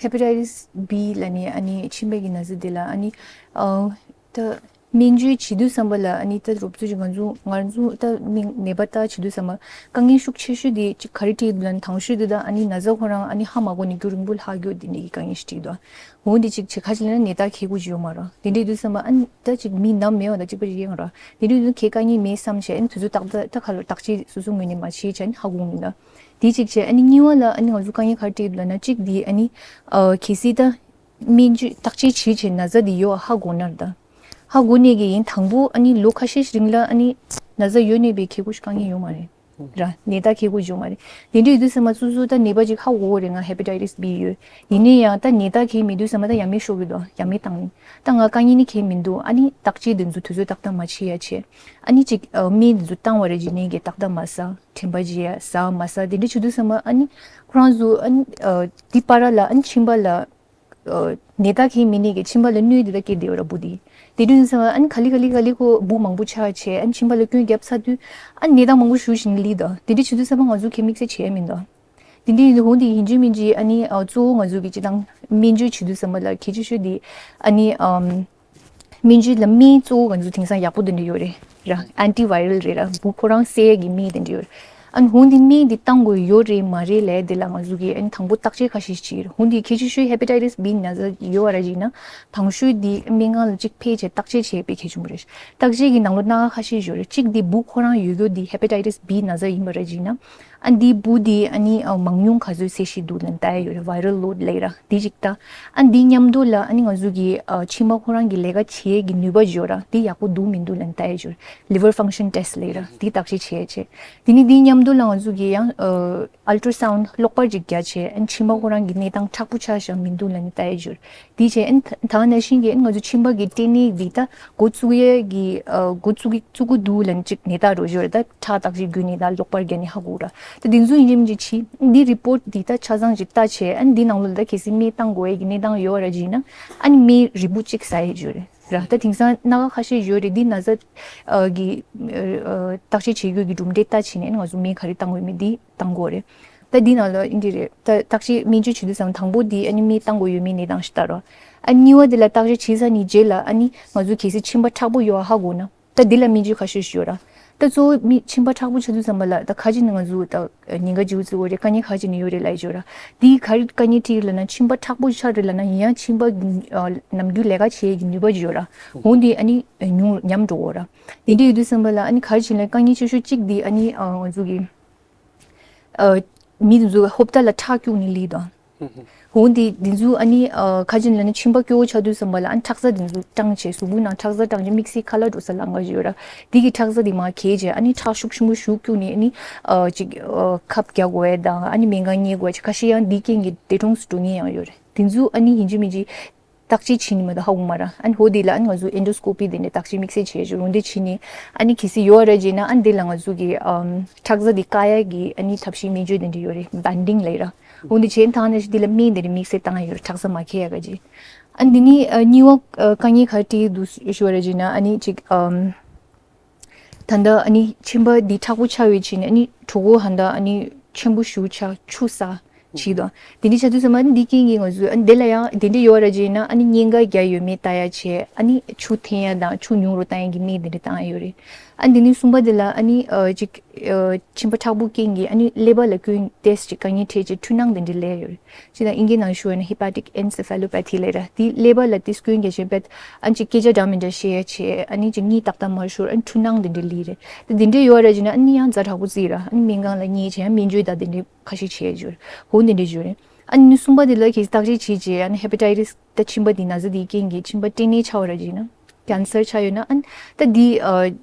ཧེ་པ་ཊའི་ཊིས་བྷི་ལབ་ནས་ཨ་ནི་མཆིན་པའི་གི་ན་ཚ་འདི་ལ། ཨ་ནི་ཨ་ད་ སྨན་བཅོས་བྱེད་དུས་ཙམ་པ་ལ་ཨ་ནི་ད་རོབ་ཙམ་ཅིག་ང་ཚོ་ང་ཚོ་ད་མི་ནད་པ་ལྟ་བྱེད་དུས་ཙམ་པ་དཀའ་ངལ་ཤུགས་ཆེ་ཤོས་དེ་ཅིག་ག་རེ་འཕྲད་ཀྱི་འདུག་ལབ་ན། དང་ཤོས་དེ་ད་ཨ་ནི་ན་ཚ་ཁོ་རང་ཨ་ནི་ཧ་མ་གོ་ནས་རྒྱུན་རིང་པོ་ལྷག་རྒྱུ་དེ་འདྲའི་དཀའ་ངལ་ཞིག་འཕྲད་ཀྱི་འདུག་འོ་འདི་ཅིག་བྱེད་ཁ་ཅིག་ལ་ནད་རྟགས་ཁེལ་དགོས་ཀྱི་ཡོད་མ་རེད། དེ་འདྲའི་དུས་ཙམ་པ་ཨ་ནི་ད་ཅིག་མི་ནམ་མེད་པ་དང་གཅིག་པ་ཞིག་ཡིན་ར། དེ་འདྲའི་དུས་ཁེ་དཀའ་ངལ་མེད་བསམ་བྱས་ཨ་ནི་དུས་ཚོད་ཏག་ཏག་ད་ཁ་ལོ་བརྟག་དཔྱད་སོ་སོ་ངོས་ནས་མ་བྱས་བྱས་ཨ་ནི་ཧ་གོ་མི་འདུག་དེ་གཅིག་བྱས་ཨ་ནི་གཉིས་པ་ལ་ཨ་ནི་ང་ཚོ་དཀའ་ངལ་ག་རེ་འཕྲད་ཀྱི་འདུག་ལབ་ན། གཅིག་དེ་ཨ་ནི་ཨ་གལ་སྲིད་ད་སྨན་བཅོས་བརྟག་དཔྱད་བྱས་བྱས་ན་ཚ་དེ་ཡོད་ཧ་གོ་ན་ར། ད་ཧ་གོ་ནས་ཀྱི་ཡིན་དང་པོ་ཨ་ནི་ལོ་ཁ་ཤས་རིང་ལ་ཨ་ནི་ན་ཚ་ཡོད་ནས་པའི་ཁེ་གོ་ཞིག་དཀའ་ངལ་ཡོད་མ་རེད་ར། ནད་རྟགས་ཁེ་གོ་ཡོད་མ་རེད། དེ་འདྲ་ཡོད་དུས་ཙམ་པ་སོ་སོ་ད་ནད་པ་ཅིག་ཧ་གོ་གི་རེད། ང་ཧེ་པ་ཊའི་ཊི་སི་བི་ཡོད། ཡིན་ནའི་ཡང་ད་ནད་རྟགས་ཁེ་མེད་དུས་ཙམ་པ་ད་ཡ་མེད་ཤོར་གི་འདུག་ཡ་མེད་བཏང་ནས་ད་ང་དཀའ་ངལ་ནི་ཁེ་མི་འདུག་ཨ་ནི་བརྟག་དཔྱད་དེ་ཚོ་དུས་ཚོད་ཏག་ཏག་མ་བྱེད་ཡ་བྱས། ཨ་ནི་ཅིག་ཨ་སྨན་དེ་ཚོ་བཏང་བ་རེད། ཡིན་ནའི་གི་ཏག་ཏག་མ་ཟ། དྲན་པ་བརྗེད་ཡ་ཟ་མ་ཟ་དེ་འདྲ་བྱེད་དུས་ཙམ་པ་ཨ་ནི་ཁོ་རང་ཚོ་ཨ་ནི་ཨ་དེ་བར་ལ་ཨ་ནི་མཆིན་པ་ལ་ཨ་ནད་རྟགས་ཁེ་མེད་ནས་ཀྱི་མཆིན་པ་ལ་གནོད་དེ་ད་སྐྱེས་བསྡད་ཡོད་ར་བུ་དེ། དེ་དུས་ཙམ་པ་ཨ་ནི་ག་ལེ་ག་ལེ་ག་ལེ་ཁོ་འབུ་མང་པོ་ཆགས་བྱས་ཨ་ནི་མཆིན་པ་ལ་སྐྱོན་བརྒྱབ་ཚར་དུས་ཨ་ནི་ནད་རྟགས་མང་པོ་ཞུ་བཞིན་ལི་ད་དེ་འདྲ་བྱེད་དུས་ཙམ་པ་ང་ཚོ་ཁེ་དམིགས་བསལ་བྱས་མི་འདུག་དེ་འདྲ་ཡིན་དུས་འོ་འདི་ཡིན་གཅིག་མིན་གཅིག་ཨ་ནི་ཨ་གཙོ་བོ་ང་ཚོ་གི་སྤྱི་བཏང་སྨན་བཅོས་བྱེད་དུས་ཙམ་པ་ལ་གལ་ཆེ་ཤོས་དེ་ཨ་ནི་ཨམ་སྨན་བཅོས་ལ་སྨན་གཙོ་བོ་ང་ཚོ་དེང་སང་ཡག་པོ་དེ་འདྲ་ཡོད་རེད་ར། ཨན་ཊི་ཝའི་རལ་རེད་ར། འབུ་ཁོ་རང་བསད་ཡས་ཀྱི་སྨན་དེ་འདྲ་ཡོད་རེད། ཨ་ནི་འོ་འདི་སྨན་འདི་བཏང་དགོས་ཡོད་རེད་མ་རེད་ལས་དེ་ལ་ང་ཚོ་གི་ཨ་ནི་དང་པོ་བརྟག་དཔྱད་ཁ་ཤས་བྱེད་རེད། འོ་འདི་གལ་ཆེ་ཤོས་ཧེ་པ་ཊའི་ཊི་སི་བི་ན་ཚ་ཡོད་པ་ར་ཅིག་ན་དང་ཤོས་འདི་སྨན་ཁང་ལ་གཅིག་ཕེབས་བྱས་བརྟག་དཔྱད་བྱས་པའི་གལ་ཆེན་པོ་རེད། བརྟག་དཔྱད་ཀྱི་ནང་ལོགས་སྣ་ཁ་ཁ་ཤས་ཡོད་རེད། གཅིག་འདི་འབུ་ཁོ་རང་ཡོད་རྒྱུ་འདི་ཧེ་པ་ཊའི་ཊི་སི་བི་ན་ཚ་ཡིན་པ་ར་ཅིག་ན། ཨ་འདིའི་འབུ་འདི་ཨ་ནི་ཨ་མང་ཉུང་ག་ཚོད་ཚད་གཞི་འདུག་ལབ་ལྟ་ཡ་ཡོད་རེད། ཝའི་རལ་ལོཌ་ལབ་ར་འདི་གཅིག་ལྟ། ཨ་འདིའི་མཉམ་དུ་ལ་ཨ་ནི་ང་ཚོ་གི་ཨ་མཆིན་པ་ཁོ་རང་གི་ལས་ཀ་བྱེད་ཀྱི་ནུས་པ་ཡོད་ར་འདི་ཡག་པོ་འདུག་མི་འདུག་ལབ་ལྟ་ཡ་ཡོད་རེད། ལི་ཝར་ཕང་ཤན་ཊེ་སི་ལབ་ར་འདི་བརྟག་དཔྱད་བྱེད་ཡ་བྱེད། དེ་ནི་འདིའི་མཉམ་དུ་ལ་ང་ཚོ་གི་ཡང་ཨ་ཨལ་ཊ་ར་སའུན་ཌི་གློག་པར་ཅིག་རྒྱག་བྱས་ཨ་མཆིན་པ་ཁོ་རང་གི་གནས་སྟངས་མཁྲེགས་པོ་ཆགས་བཞག་མི་འདུག་ལབ་ནས་ལྟ་ཡ་ཡོད་རེད། དེ་བྱས་ཨ་ནི་ད་ག་ནང་བཞིན་གྱི་ཨ་ནི་ང་ཚོ་མཆིན་པ་གི་སྐྲན་ནད་འདི་ད་འགོ་བཙུགས་ཡས་ཀྱི་ཨ་འགོ་བཙུགས་ཀྱི་བཙུགས་ཀྱི་འདུག་ལབ་ནས་ཅིག་ནད་རྟགས་རོ་ཡོད་རེད། ད་ཁྲག་བརྟག་དཔྱད་བརྒྱུད་ནས་ད་གློག་པར་བརྒྱབ་ནས་ཧ་གོ་ར། ད་དེ་ཚོ་ཡིན་གཅིག་མིན་གཅིག་བྱེད། འདི་རི་པོཊ་འདི་ད་ཆ་ཚང་ཅིག་ལྟ་བྱས་ཨ་ནི་འདི་ནང་ལོགས་ལ་ད་གལ་སྲིད་སྨན་བཏང་དགོས་ཡས་ཀྱི་གནས་སྟངས་ཡོད་ར་ཅིག་ན་ཨ་ནི་སྨན་རིལ་བུ་གཅིག་ཟ་ཡས་ཡོད་རེད་ར། ད་དེང་སང་སྣ་ཁ་ཁ་ཤས་ཡོད་རེད། འདི་ན་ཚ་ཨ་གི་ཨ་བརྟག་དཔྱད་བྱེད་རྒྱུ་གི་གྲུབ་འབྲས་ལྟ་བྱས་ནས་ཨ་ནི་ང་ཚོ་སྨན་ག་རེ་བཏང་དགོས་མིན་འདི་བཏང་དགོས་རེད། ད་འདི་ནང་ལ་ཨིན་འདི་རེད། ད་བརྟག་དཔྱད་སྨན་བཅོས་བྱེད་དུས་ཙམ་དང་པོ་འདི་ཨ་ནི་སྨན་བཏང་དགོས་ཡོད་མེད་གནས་སྟངས་ཤིག་ལྟ་རོགས། ཨ་གཉིས་པ་འདི་ལ་བརྟག་དཔྱད་བྱས་ཚར་ནས་རྗེས་ལ་ཨ་ནི་ང་ཚོ་གལ་སྲིད་མཆིན་པ་མཁྲེགས་པོ་ཡོད་ཧ་གོ་ན་ད་འདི་ལ་སྨན་བཅོས་ཁ་ཤས་ཤིག་ཡོད་ར། ད་གཙོ་བོ་མི་མཆིན་པ་མཁྲེགས་པོ་ཆགས་དུས་ཙམ་པ་ལ་ད་ཁ་ཅིག་ནི་ང་ཚོ་ད་ཉེན་ཁ་ལྗིད་པོ་བརྩི་དགོས་རེད། དཀའ་ངལ་ཁ་ཅིག་ནི་ཡོད་རེད་ལབ་ཡ་ཡོད་ར། འདི་ག་རེ་དཀའ་ངལ་འཕྲད་ཀྱི་ལབ་ན་མཆིན་པ་མཁྲེགས་པོ་ཆགས་རེད་ལབ་ན་ཡིན་ཡང་མཆིན་པ་ཨ་ནམ་རྒྱུན་ལས་ཀ་བྱེད་ཡས་ཀྱི་ནུས་པ་ཅིག་ཡོད་ར། འོ་འདི་ཨ་ནི་ཉུང་ཉམས་འགྲོ་གི་ཡོད་ར། དེ་འདྲ་ཡོད་དུས་ཙམ་པ་ལ་ཨ་ནི་ག་རེ་བྱས་ན་དཀའ་ངལ་ཆེ་ཤོས་གཅིག་འདི་ཨ་ནི་ཨ་ང་ཚོ་གི་ཨ་མི་དེ་ཚོ་ཧོབ་ཏ་ལ་ཁྲག་སྐྱུག་ནས་ལི་དང་། འོ་འདི་དེ་ཚོ་ཨ་ནི་ཨ་ཁ་ཅིག་ལབ་ན་མཆིན་པ་སྐྱོ་བོ་ཆགས་དུས་ཙམ་པ་ལ་ཨ་ནི་ཁྲག་རྩ་དེ་ཚོ་སྐྲངས་བྱས་གཟུགས་པོའི་ནང་ཁྲག་རྩ་སྐྲངས་བྱས་དམིགས་བསལ་ཁ་ལག་འགྲོ་ས་ལམ་ཁ་ཅིག་ཡོད་ར། དེ་གི་ཁྲག་རྩ་དེ་མར་གས་བྱས་ཨ་ནི་ཁྲག་ཤུགས་ཆེན་པོ་ཞིག་སྐྱུག་ནས་ཨ་ནི་ཨ་ཅིག་ཨ་ཁབ་རྒྱག་དགོས་ཡས་དང་ཨ་ནི་སྨན་ཁང་ཉལ་དགོས་ཡས་ཅིག་ཁ་ཤས་ཡང་འདི་རྐྱེན་གྱིས་འདས་གྲོངས་སུ་འགྲོ་མཁན་ཡང་ཡོད་རེད། དེ་ཚོ་ཨ་ནི་ཡིན་གཅིག་མིན་གཅིག་བརྟག་དཔྱད་བྱས་ནས་མ་གཏོགས་ཧ་གོ་མ་ར། ཨ་ནི་འོ་དེ་ལ་ཨ་ནི་ང་ཚོ་ཨེན་ཌོ་སི་ཀོ་པི་དེ་འདྲ་བརྟག་དཔྱད་དམིགས་བསལ་བྱས་ཞུ་འོ་འདི་བྱས་ནས་ཨ་ནི་གལ་སྲིད་ཡོད་ར་བྱས་ན་ཨ་ནི་དེ་ལ་ང་ཚོ་གི་ཨམ་ཁྲག་རྩ་དེ་བཀག་ཡ་གི་ཨ་ནི་ཐབས་ཤེས་སྨན་བཅོས་དེ་འདྲ་ཡོད་རེད། བན་ཌིང་ལབ་ར། འོ་འདི་བྱས་ཐང་ནས་དེ་ལ་སྨན་དེ་འདྲ་དམིགས་བསལ་བཏང་ཡ་ཡོད་རེད། ཁྲག་རྩ་མ་གས་ཡ་ག་ཅིག་ཨ་ནི་དེ་ནི་ཨ་གཉིས་པ་ཨ་དཀའ་ངལ་ག་རེ་འཕྲད་ཀྱི་འདུག་ཞུ་བ་ར་བྱས་ན་ཨ་ནི་ཅིག་ཨམ། ད་ལྟ་ཨ་ནི་མཆིན་པ་འདི་མཁྲེགས་པོ་ཆགས་ཡོད་ཕྱིན་ཨ་ནི་གྲོད་ཁོག་ཧ་ད་ཨ་ནི་ཆེན་པོ་ཞེ་པོ་ཆགས་ཆུ་ཟ་བྱེད་དོ། དེ་འདྲ་ཆགས་དུས་ཙམ་པ་ཨ་ནི་འདི་རྐྱེན་གྱིས་ང་ཚོས་ཨ་ནི་དེ་ལ་ཡང་དེ་འདྲ་ཡོད་ར་བྱས་ན་ཨ་ནི་གཉན་ཁ་རྒྱག་ཡོད་མེད་ལྟ་ཡ་བྱས་ཨ་ནི་ཆུ་འཐེན་ཡ་དང་ཆུ་ཉུང་རུ་བཏང་ཡ་གི་སྨན་དེ་འདྲ་བཏང་ཡ་ཡོད་རེད། ཨ་ནི་དེ་ནས་གསུམ་པ་དེ་ལ་ཨ་ནི་ཨ་ཅིག་ཨ་མཆིན་པ་མཁྲེགས་པོ་རྐྱེན་གྱིས་ཨ་ནི་ཀླད་པ་ལ་སྐྱོན་ཏོག་ཙམ་ཅིག་དཀའ་ངལ་འཕྲད་བྱས་འཁྲུལ་སྣང་དེ་འདྲ་སླེབས་ཡ་ཡོད་རེད། ཅི་ལྟར་ཨིན་སྐད་ནང་ཞུ་བ་ན་ཧི་པ་ཊིག་ཨེན་སེ་ཕེ་ལོ་པེ་ཐི་ལབ་ར། དེ་ཀླད་པ་ལ་དེ་སྐྱོན་རྒྱག་བཞིན་པས་ཨ་ཅིག་སྐད་ཆ་འདྲ་མི་འདྲ་བཤད་ཡ་བྱས་ཨ་ནི་ཅིག་གཉིད་ཏག་ཏག་མ་ཤོར་ཨ་ནི་འཁྲུལ་སྣང་དེ་འདྲ་སླེབས་རེད། དེ་དེ་འདྲ་ཡོད་ར་བྱས་ན་ཨ་ནི་ཡང་ཛ་དྲག་པོ་བརྩིས་ར་ཨ་ནི་སྨན་ཁང་ལ་ཉལ་བྱས་ཡང་སྨན་བཅོས་དང་དེ་འདྲ་ཁ་ཤས་བྱས་ཡ་ཡོད་རེད། འོ་དེ་འདྲ་ཡོད་རེད། ཨ་ནི་གསུམ་པ་དེ་ལ་གལ་སྲིད་བརྟག་དཔྱད་བྱས་ཨ་ནི་ཧེ་པ་ཊའི་ཊི་སི་ད་མཆིན་པ་དེ་ན་ཚ་དེའི་རྐྱེན་གྱིས་མཆིན་པ་སྐྲན་ནད་ཆགས་པ་ར་བྱས་ན་ཀེན་སར་ཆགས་ཡོད་ན་ཨ་ནི་ད་དེ་ཨ་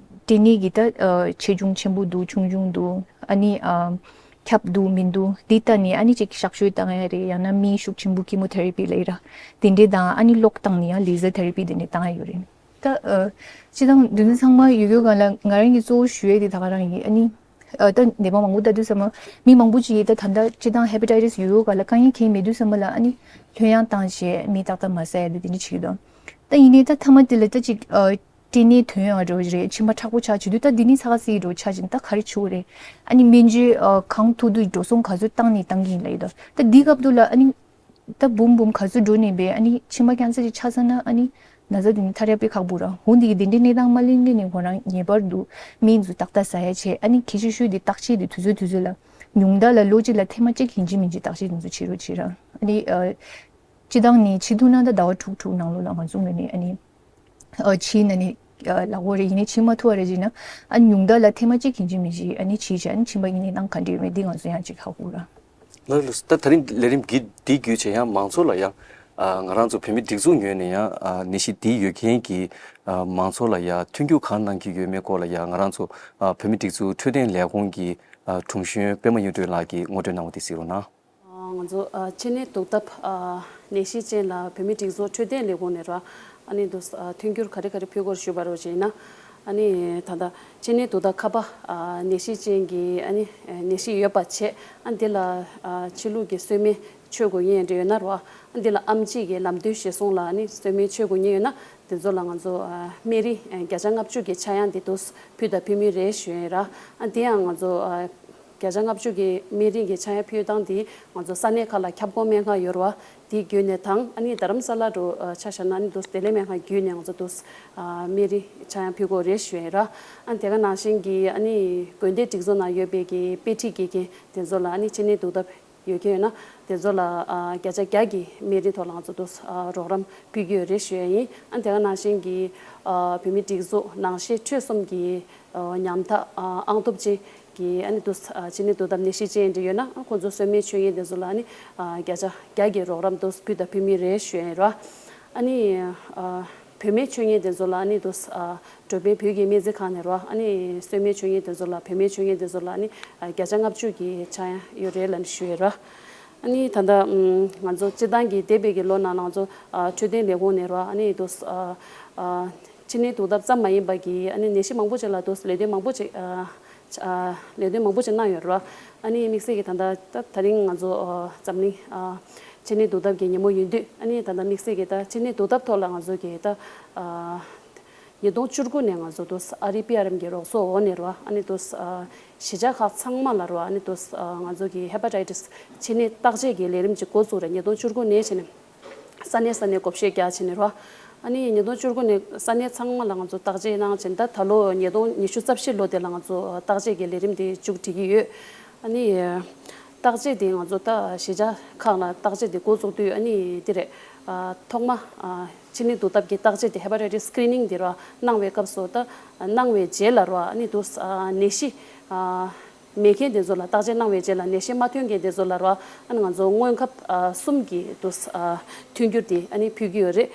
སྐྲན་ནད་ཀྱི་ད་ཨ་ཆེ་ཆུང་ཆེན་པོ་འདུག་ཆུང་ཆུང་འདུག་ཨ་ནི་ཨ། ཁྱབ་འདུག་མི་འདུག་འདི་ལྟ་ནས་ཨ་ནི་ཅིག་གཤག་བཅོས་བཏང་ཡ་རེད། ཡང་ན་སྨན་ཤུགས་ཆེན་པོ་ཀི་མོ་ཐེ་ར་པི་ལབ་ཡ་ར། དེ་འདྲས་དང་ཨ་ནི་གློག་བཏང་ནས་ཡང་ལེ་ཟར་ཐེ་ར་པི་དེ་འདྲས་བཏང་ཡ་ཡོད་རེད། ད་ཨ་སྤྱི་བཏང་འདི་ཚོ་ཚང་མ་ཡོད་ཡོད་ག་ལ་ང་རང་གི་གཙོ་བོ་ཞུ་ཡས་དེ་ད་ག་རང་ཡིན། ཨ་ནི་ཨ་ད་ནད་པ་མང་པོ་ལྟ་དུས་ཙམ་པ་མི་མང་པོ་ཅིག་གིས་ད་ད་ལྟ་སྤྱི་བཏང་ཧེ་པ་ཊའི་ཊི་སི་ཡོད་ཡོད་ག་ལ་དཀའ་ངལ་གང་ཡང་མེད་དུས་ཙམ་པ་ལ་ཨ་ནི་ལྷོད་ཡངས་བཏང་བྱས་སྨན་ཏག་ཏག་མ་ཟ་ཡ་དེ་དེ་འདྲས་བྱེད་ཀྱི་འདུག་ད་ཡིན་ནའི་ད་མཐའ་མ་དེ་ལ་ད་ཅིག་ཨ། སྐྲན་ནད་ཐོན་ཡོང་བ་འགྲོ་གི་རེད། མཆིན་པ་མཁྲེགས་པོ་ཆགས་བྱེད་དུས་ད་འདི་ནི་ཚ་ཁ་སིལ་འགྲོ་ཆགས་ཅིང་ད་ག་རེ་བྱེད་དགོས་རེད། ཨ་ནི་སྨན་བཅོས་ཨ་གང་ཐུབ་ཐུབ་འགྲོ་སོང་ག་ཚོད་བཏང་ནས་བཏང་གི་ཡིན་ལབ་ཡོད་དོ། ད་འདི་སྐབས་དུ་ལ་ཨ་ནི་ད་འབུམ་འབུམ་ག་ཚོད་འགྲོ་ནས་པས་ཨ་ནི་མཆིན་པ་ཀེན་སར་ཅིག་ཆགས་ཚར་ན་ཨ་ནི་ ན་ཚ་དེ་ནི་ཐར་ཡག་དཔེ་ཁག་པོ་ར། འོ་འདི་གི་དེ་འདྲའི་གནས་སྟངས་མ་གླེང་གི་ནི་ཁོ་རང་ངེས་པར་དུ་སྨན་དེ་ཚོ་ཏག་ཏག་ཟ་ཡ་བྱས། ཨ་ནི་གལ་ཆེ་ཤོས་དེ་བརྟག་དཔྱད་དེ་དུས་ཚོད་དུས་ཚོད་ལ། ཉུང་མཐའ་ལ་ལོ་གཅིག་ལ་ཐེངས་མ་གཅིག་ཡིན་གཅིག་མིན་གཅིག་བརྟག་དཔྱད་དེ་ཚོ་བྱེད་རོགས་བྱེད་ར། ཨ་ནི་ཨ། སྤྱི་བཏང་ནི་ཕྱི་ཐུག་ན་ད་ཟླ་བ་དྲུག་དྲུག་ནང་ལོགས་ལ་ང་ཚོ་ངོས་ནས་ཨ་ནི། ཨ། ཕྱིན་ན་ནི། ཨ། ལག་པ་རེ་ཡིན་ནའི་ཕྱིན་མ་ཐུབ་པ་རེ་བྱས་ན། ཨ། ཉུང་མཐའ་ལ་ཐེངས་མ་གཅིག་ཡིན་གཅིག་མིན་གཅིག་ཨ་ནི་ཕྱིན་བྱས་ཨ་ནི་ཕྱིན་པ་ཡིན་ནའི་གནང་ག་འདྲ་ཡོད་མེད་འདི་ང་ཚོ་ཡང་གཅིག་ཧ་གོ་ར། ལགས་ལགས། ད་ད་རིང་ལས་རིམ་འདི་འདི་བརྒྱུད་བྱས་ཡང་མང་ཚོགས་ལ་ཡང་། ཨ། ང་རང་ཚོ་བོད་མི་སྒྲིག་འཛུགས་ངོས་ནས་ཡང་། ཨ། ནད་གཞི་འདི་ཡོད་མཁན་གྱི། ཨ། མང་ཚོགས་ལ་ཡང་མཐུན་འགྱུར་གང་གནང་གི་ཡོད་མེད་སྐོར་ལ་ཡང་ང་རང་ཚོ། ཨ། བོད་མི་སྒྲིག་འཛུགས་འཕྲོད་བསྟེན་ལས་ཁུངས་ཀྱི། ཨ། དྲུང་གཞོན་པད་མ་གཡུ་སྒྲོན་ལགས་ཀྱིས་ངོ་སྤྲོད་གནང་བ་དེ་གཟིགས་རོགས་གནང་། ང་ཚོ། ཨ། མཆིན་ནད་དུག་ཐབས། ཨ། ནད་གཞི་ཅན་ལ་བོད་མི་སྒྲིག་འཛུགས་འཕྲོད་བསྟེན་ལས་ཁུངས་ནས་ར། ཨ་ནི་འདུག་ཨ། མཐུན་འགྱུར་ག་རེ་ག་རེ་ཕུལ་དགོས་ཞུས་པ་རོགས་བྱས་ན། ཨ་ནི་ད་ལྟ་མཆིན་ནད་དུག་ཐབས་ཁ་པ། ཨ། ནད་གཞི་ཅན་གྱི་ཨ་ནི་ནད་གཞི་ཡོད་པ་བྱས། ཨ། འདི་ལ། ཨ། ཕྱི་ལུགས་ཀྱི་གསོལ་སྨན་མཆོད་དགོས་ངེས་འདྲ་ཡོད་ན་ར། ཨ། འདི་ལ་ཨེམ་ཆི་གི་ལམ་སྟོན་གཞིར་བཟུང་ལ་ཨ་ནི་གསོལ་སྨན་མཆོད་དགོས་ངེས་ཡོད་ན། དེ་ཚོ་ལ་ང་ཚོ། ཨ། སྨན་རིན་བརྒྱ་ཆ་ལྔ་བཅུ་གི་ཆག་ཡང་འདི་འདུག་ཕུལ་དང་ཕུལ་མུས་རེད་ཞུ་ཡ་ཡིན་ར། ཨ། དེ་ཡང་ང་ཚོ། ཨ། བརྒྱ་ཆ་ལྔ་བཅུ་གི་སྨན་རིན་གྱི་ཆག་ཡང་ཕུལ་སྟངས་འདི་ང་ཚོ་ས་གནས་ཁག་ལ་ཁྱབ་ཁོངས་སྨན་ཁང་ཡོད་ར། དེ་བརྒྱུད་ནས་དང་ཨ་ནི་རྡ་རམ་ས་ལ་རུ། ཨ། ཆ་བཞག་ན་ཨ་ནི་འདུག་བདེ་ལེགས་སྨན་ཁང་བརྒྱུད་ནས་ང་ཚོ་འདུག་ཨ། སྨན་རིན་ཆག་ཡང་ཕུལ་དགོས་རེད་ཞུ་ཡ་ཡིན་ར། ཨ། དེ་ག་ནང་བཞིན་གྱི་ཨ་ནི་དགོན་སྡེ་སྒྲིག་འཛུགས་ནང་ཡོད་པའི་གི་དཔེ་ཁྲིད་དགེ་རྒན་དེ་ཚོ་ལ་ཨ་ནི་མཆིན་ནད་དུག་ཐབས་ཡོད་མཁན་ཡོད་ན་དེ་ཚོ་ལ། ཨ། བརྒྱ་ཆ་བརྒྱ་གི་སྨན་རིན་ཐོག་ལ་ང་ཚོ་འདུག་ཨ། རོགས་རམ་ཕུལ་གྱི་ཡོད་རེད་ཞུ་ཡ་ཡིན། ཨ། དེ་ག་ནང་བཞིན་གྱི། ཨ། བོད་མི་སྒྲིག་འཛུགས་ནང་ཆོས་ཁྲོད་གསུམ་གྱི། ཨ། ཉམ་ཐག་ཨ། ཨང་ཐོབ་ཅན་གྱི་ཨ་ནི་འདུག་ཨ། མཆིན་ནད་དུག་ཐབས་ནད་གཞི་ཅན་འདྲ་ཡོད་ན། ཨ། ཁོང་ཚོ་གསོལ་སྨན་མཆོད་མཁན་དེ་ཚོ་ལ་ཨ་ནི། ཨ། བརྒྱ་ཆ་བརྒྱ་གི་རོགས་རམ་འདུག་ཕུལ་དང་ཕུལ་མུས་རེད་ཞུ་ཡ་ཡིན་ར། ཨ་ནི། ཨ། བོད་སྨན་མཆོད་མཁན་དེ་ཚོ་ལ་ཨ་ནི་འདུག་ཨ། འགྲོ་ཕན་བོད་ཀྱི་སྨན་རྩིས་ཁང་ནས་ར། ཨ་ནི་གསོལ་སྨན་མཆོད་མཁན་དེ་ཚོ་ལ། བོད་སྨན་མཆོད་མཁན་དེ་ཚོ་ལ་ཨ་ནི། ཨ། བརྒྱ་ཆ་ལྔ་བཅུ་གི་ཆག་ཡང་ཡོད་རེད་ལབ་ནས་ཞུ་ཡ་ར། ཨ་ནི་ད་ལྟ་ང་ཚོ་སྤྱི་བཏང་གི་འདས་པའི་གི་ལོ་ནང་ལ་ང་ཚོ། ཨ། འཕྲོད་བསྟེན་ལས་ཁུངས་ནས་ར། ཨ་ནི་འདུག་ཨ། ཨ། མཆིན་ནད་དུག་ཐབས་ཙམ་མ་ཡིན་པ་གི་ཨ་ནི་ནད་གཞི་མང་པོ་ཅིག་ལ་འདུག་ལས་དོན་མང་པོ་ཅིག་ཨ། ཨ། ལས་དོན་མང་པོ་ཅིག་གནང་ཡོད་ར། ཨ་ནི་དམིགས་བསལ་གྱི་ད་ལྟ་ད་ད་རིང་ང་ཚོ། ཨ། འཛམ་གླིང་། ཨ། མཆིན་ནད་དུག་ཐབས་ཀྱི་ཉིན་མོ་ཡིན་དུས། ཨ་ནི་ད་ལྟ་དམིགས་བསལ་གྱི་ད་མཆིན་ནད་དུག་ཐབས་ཐོག་ལ་ང་ཚོ་གི་ད། ཨ། ཉིས་སྟོང་བཅུ་དགུ་ནས་ང་ཚོ་འདུག་ཨ་རི་པི་ཨར་ཨེམ་གྱི་རོགས་ཚོགས་འོག་ནས་ར། ཨ་ནི་འདུག་ཨ། གཞིས་ཆགས་ཁག་ཚང་མ་ལ་ར། ཨ་ནི་འདུག་ཨ། ང་ཚོ་གི་ཧེ་པ་ཊའི་ཊིས་མཆིན་ནད་བརྟག་དཔྱད་ཀྱི་ལས་རིམ་ཅིག་འགོ་བཙུགས་རེད། ཉིས་སྟོང་བཅུ་དགུ་ནས་བྱས་ནས། ས་གནས་ས་གནས་བགོ་བཤའ་རྒྱག་བྱས་ནས་ར། ཨ་ནི་ཉིས་སྟོང་བཅུ་དགུ་ནས་ས་གནས་ཚང་མ་ལ་ང་ཚོ་བརྟག་དཔྱད་གནང་བྱས། ད་ད་ལོ་ཉིས་སྟོང་ཉི་ཤུ་རྩ་བཞི་ལོ་དེ་ལ་ང་ཚོ་བརྟག་དཔྱད་ཀྱི་ལས་རིམ་དེ་མཇུག་སྒྲིལ་གྱི་ཡོད། ཨ་ནི་བརྟག་དཔྱད་དེ་ང་ཚོ་ད་གཞིས་ཆགས་ཁག་ལ་བརྟག་དཔྱད་དེ་འགོ་བཙུགས་དུས། ཨ་ནི་དེ་རེད། ཨ། ཐོག་མ། ཨ། མཆིན་ནད་དུག་ཐབས་ཀྱི་བརྟག་དཔྱད་དེ་ཧེ་པ་ཊའི་ཊིས་སི་ཀི་རི་ནིང་དེ་ར་གནང་བའི་སྐབས་སུ། ད་གནང་བའི་རྗེས་ལ་ར། ཨ་ནི་འདུག་ཨ། ནད་གཞི། ཨ། མེད་མཁན་དེ་ཚོ་ལ། བརྟག་དཔྱད་གནང་བའི་རྗེས་ལ་ནད་གཞི་མ་ཐོན་མཁན་དེ་ཚོ་ལ་ར། ཨ་ནི་ང་ཚོ་སྔོན་ཁབ། ཨ། གསུམ་གྱི་འདུག་ཨ། མཐུན་འགྱུར་དེ་ཨ་ནི་ཕུལ་གྱི་ཡོད་རེད།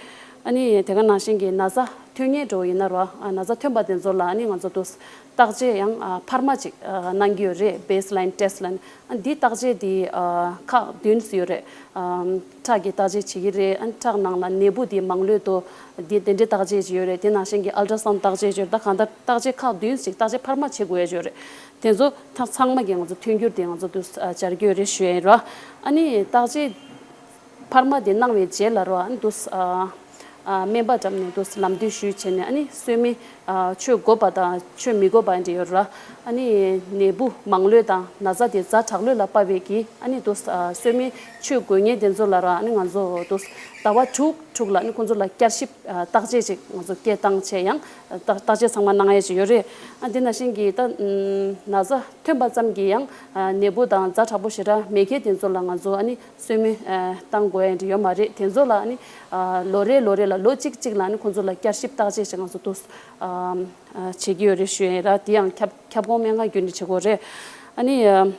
ཨ་ནི་དེ་ག་ནང་བཞིན་གྱི་ན་ཚ་ཐོན་མཁན་འདྲ་བོ་ཡིན་ན་ར། ཨ། ན་ཚ་ཐོན་པ་དེ་ཚོ་ལ་ཨ་ནི་ང་ཚོ་འདུག་བརྟག་དཔྱད་ཡང་། ཨ། འཕར་མ་ཅིག་ཨ། གནང་གི་ཡོད་རེད། བེ་སི་ལའིན་ཊེ་སི་ཊི་ལབ་ནས། ཨ། འདི་བརྟག་དཔྱད་འདི། ཨ། ཁག་བདུན་ཙམ་ཡོད་རེད། ཨ། ཁྲག་གི་བརྟག་དཔྱད་བྱེད་ཀྱི་རེད། ཨ། ཁྲག་ནང་ལ་ནད་འབུ་དེ་མང་ལོས་དོ། འདི་དེ་འདྲའི་བརྟག་དཔྱད་ཅིག་ཡོད་རེད། དེ་ནང་བཞིན་གྱི་ཨལ་ཊ་སའུན་བརྟག་དཔྱད་ཅིག་ཡོད་རེད། ད་གང་ལྟར་བརྟག་དཔྱད་ཁག་བདུན་ཅིག་བརྟག་དཔྱད་འཕར་མ་བྱེད་དགོས་ཡ་ཅིག་ཡོད་རེད། དེ་ཚོ་ད་ཚང་མ་གི་ང་ཚོ་མཐུན་འགྱུར་དེ་ང་ཚོ་དུ་སྦྱར་གྱི་ཡོད་རེད་ཞུ་ཡ་ཡིན་ར། ཨ་ནི་བརྟག་དཔྱད་འཕར་མ་དེ་གནང་བའི་རྗེས་ལ་ར། ཨ་ནི་དུ། ཨ། ཨ། སྨན་པ་འགྲམ་ནས་དུ་ལམ་སྟོན་ཞུས་བྱས་ནས། ཨ་ནི་གསོལ་སྨན། ཨ། མཆོད་དགོས་པ་དང་མཆོད་མི་དགོས་པ་འདྲ་ཡོད་ར། ཨ་ནི་ནད་འབུ་མང་ལོས་དང་ན་ཚ་དེ་ཛ་དྲག་ལོས་ལ་དཔག་པའི་གི། ཨ་ནི་དུ། ཨ། གསོལ་སྨན་མཆོད་དགོས་ངེས་དེ་ཚོ་ལ་ར། ཨ་ནི་ང་ཚོ་དུ་ཟླ་བ་དྲུག་དྲུག་ལ་ཨ་ནི་ཁོང་ཚོ་ལ་བསྐྱར་ཞིབ། ཨ། བརྟག་དཔྱད་ཅིག་ང་ཚོ་སྐད་བཏང་བྱས་ཡང་། ཨ། བརྟག་བརྟག་དཔྱད་ཚང་མ་གནང་ཡས་ཅིག་ཡོད་རེད། ཨ། འདི་ནང་བཞིན་གྱི་ད། ཨམ། ན་ཚ་ཐོན་པ་ཙམ་གྱིས་ཡང་། ཨ། ནད་འབུ་དང་ཛ་དྲག་པོ་ཞེ་དྲག་མེད་མཁན་དེ་ཚོ་ལ་ང་ཚོ་ཨ་ནི་གསོལ་སྨན། ཨ། བཏང་དགོས་ཡ་འདྲ་ཡོད་མ་རེད། དེ་ཚོ་ལ་ཨ་ནི། ཨ། ལོ་རེ་ལོ་རེ་ལ་ལོ་གཅིག་གཅིག་ལ་ཨ་ནི་ཁོང་ཚོ་ལ་བསྐྱར་ཞིབ་བརྟག་དཔྱད་ཅིག་ང་ཚོ་དུ། ཨ། ཨ། བྱེད་ཀྱི་ཡོད་རེད་ཞུ་ཡ་ཡིན་ར། དེ་ཡང་ཁྱབ་ཁྱབ་ཁོངས་སྨན་ཁང་བརྒྱུད་ནས་བྱེད་དགོས་རེད། ཨ་ནི། ཨ།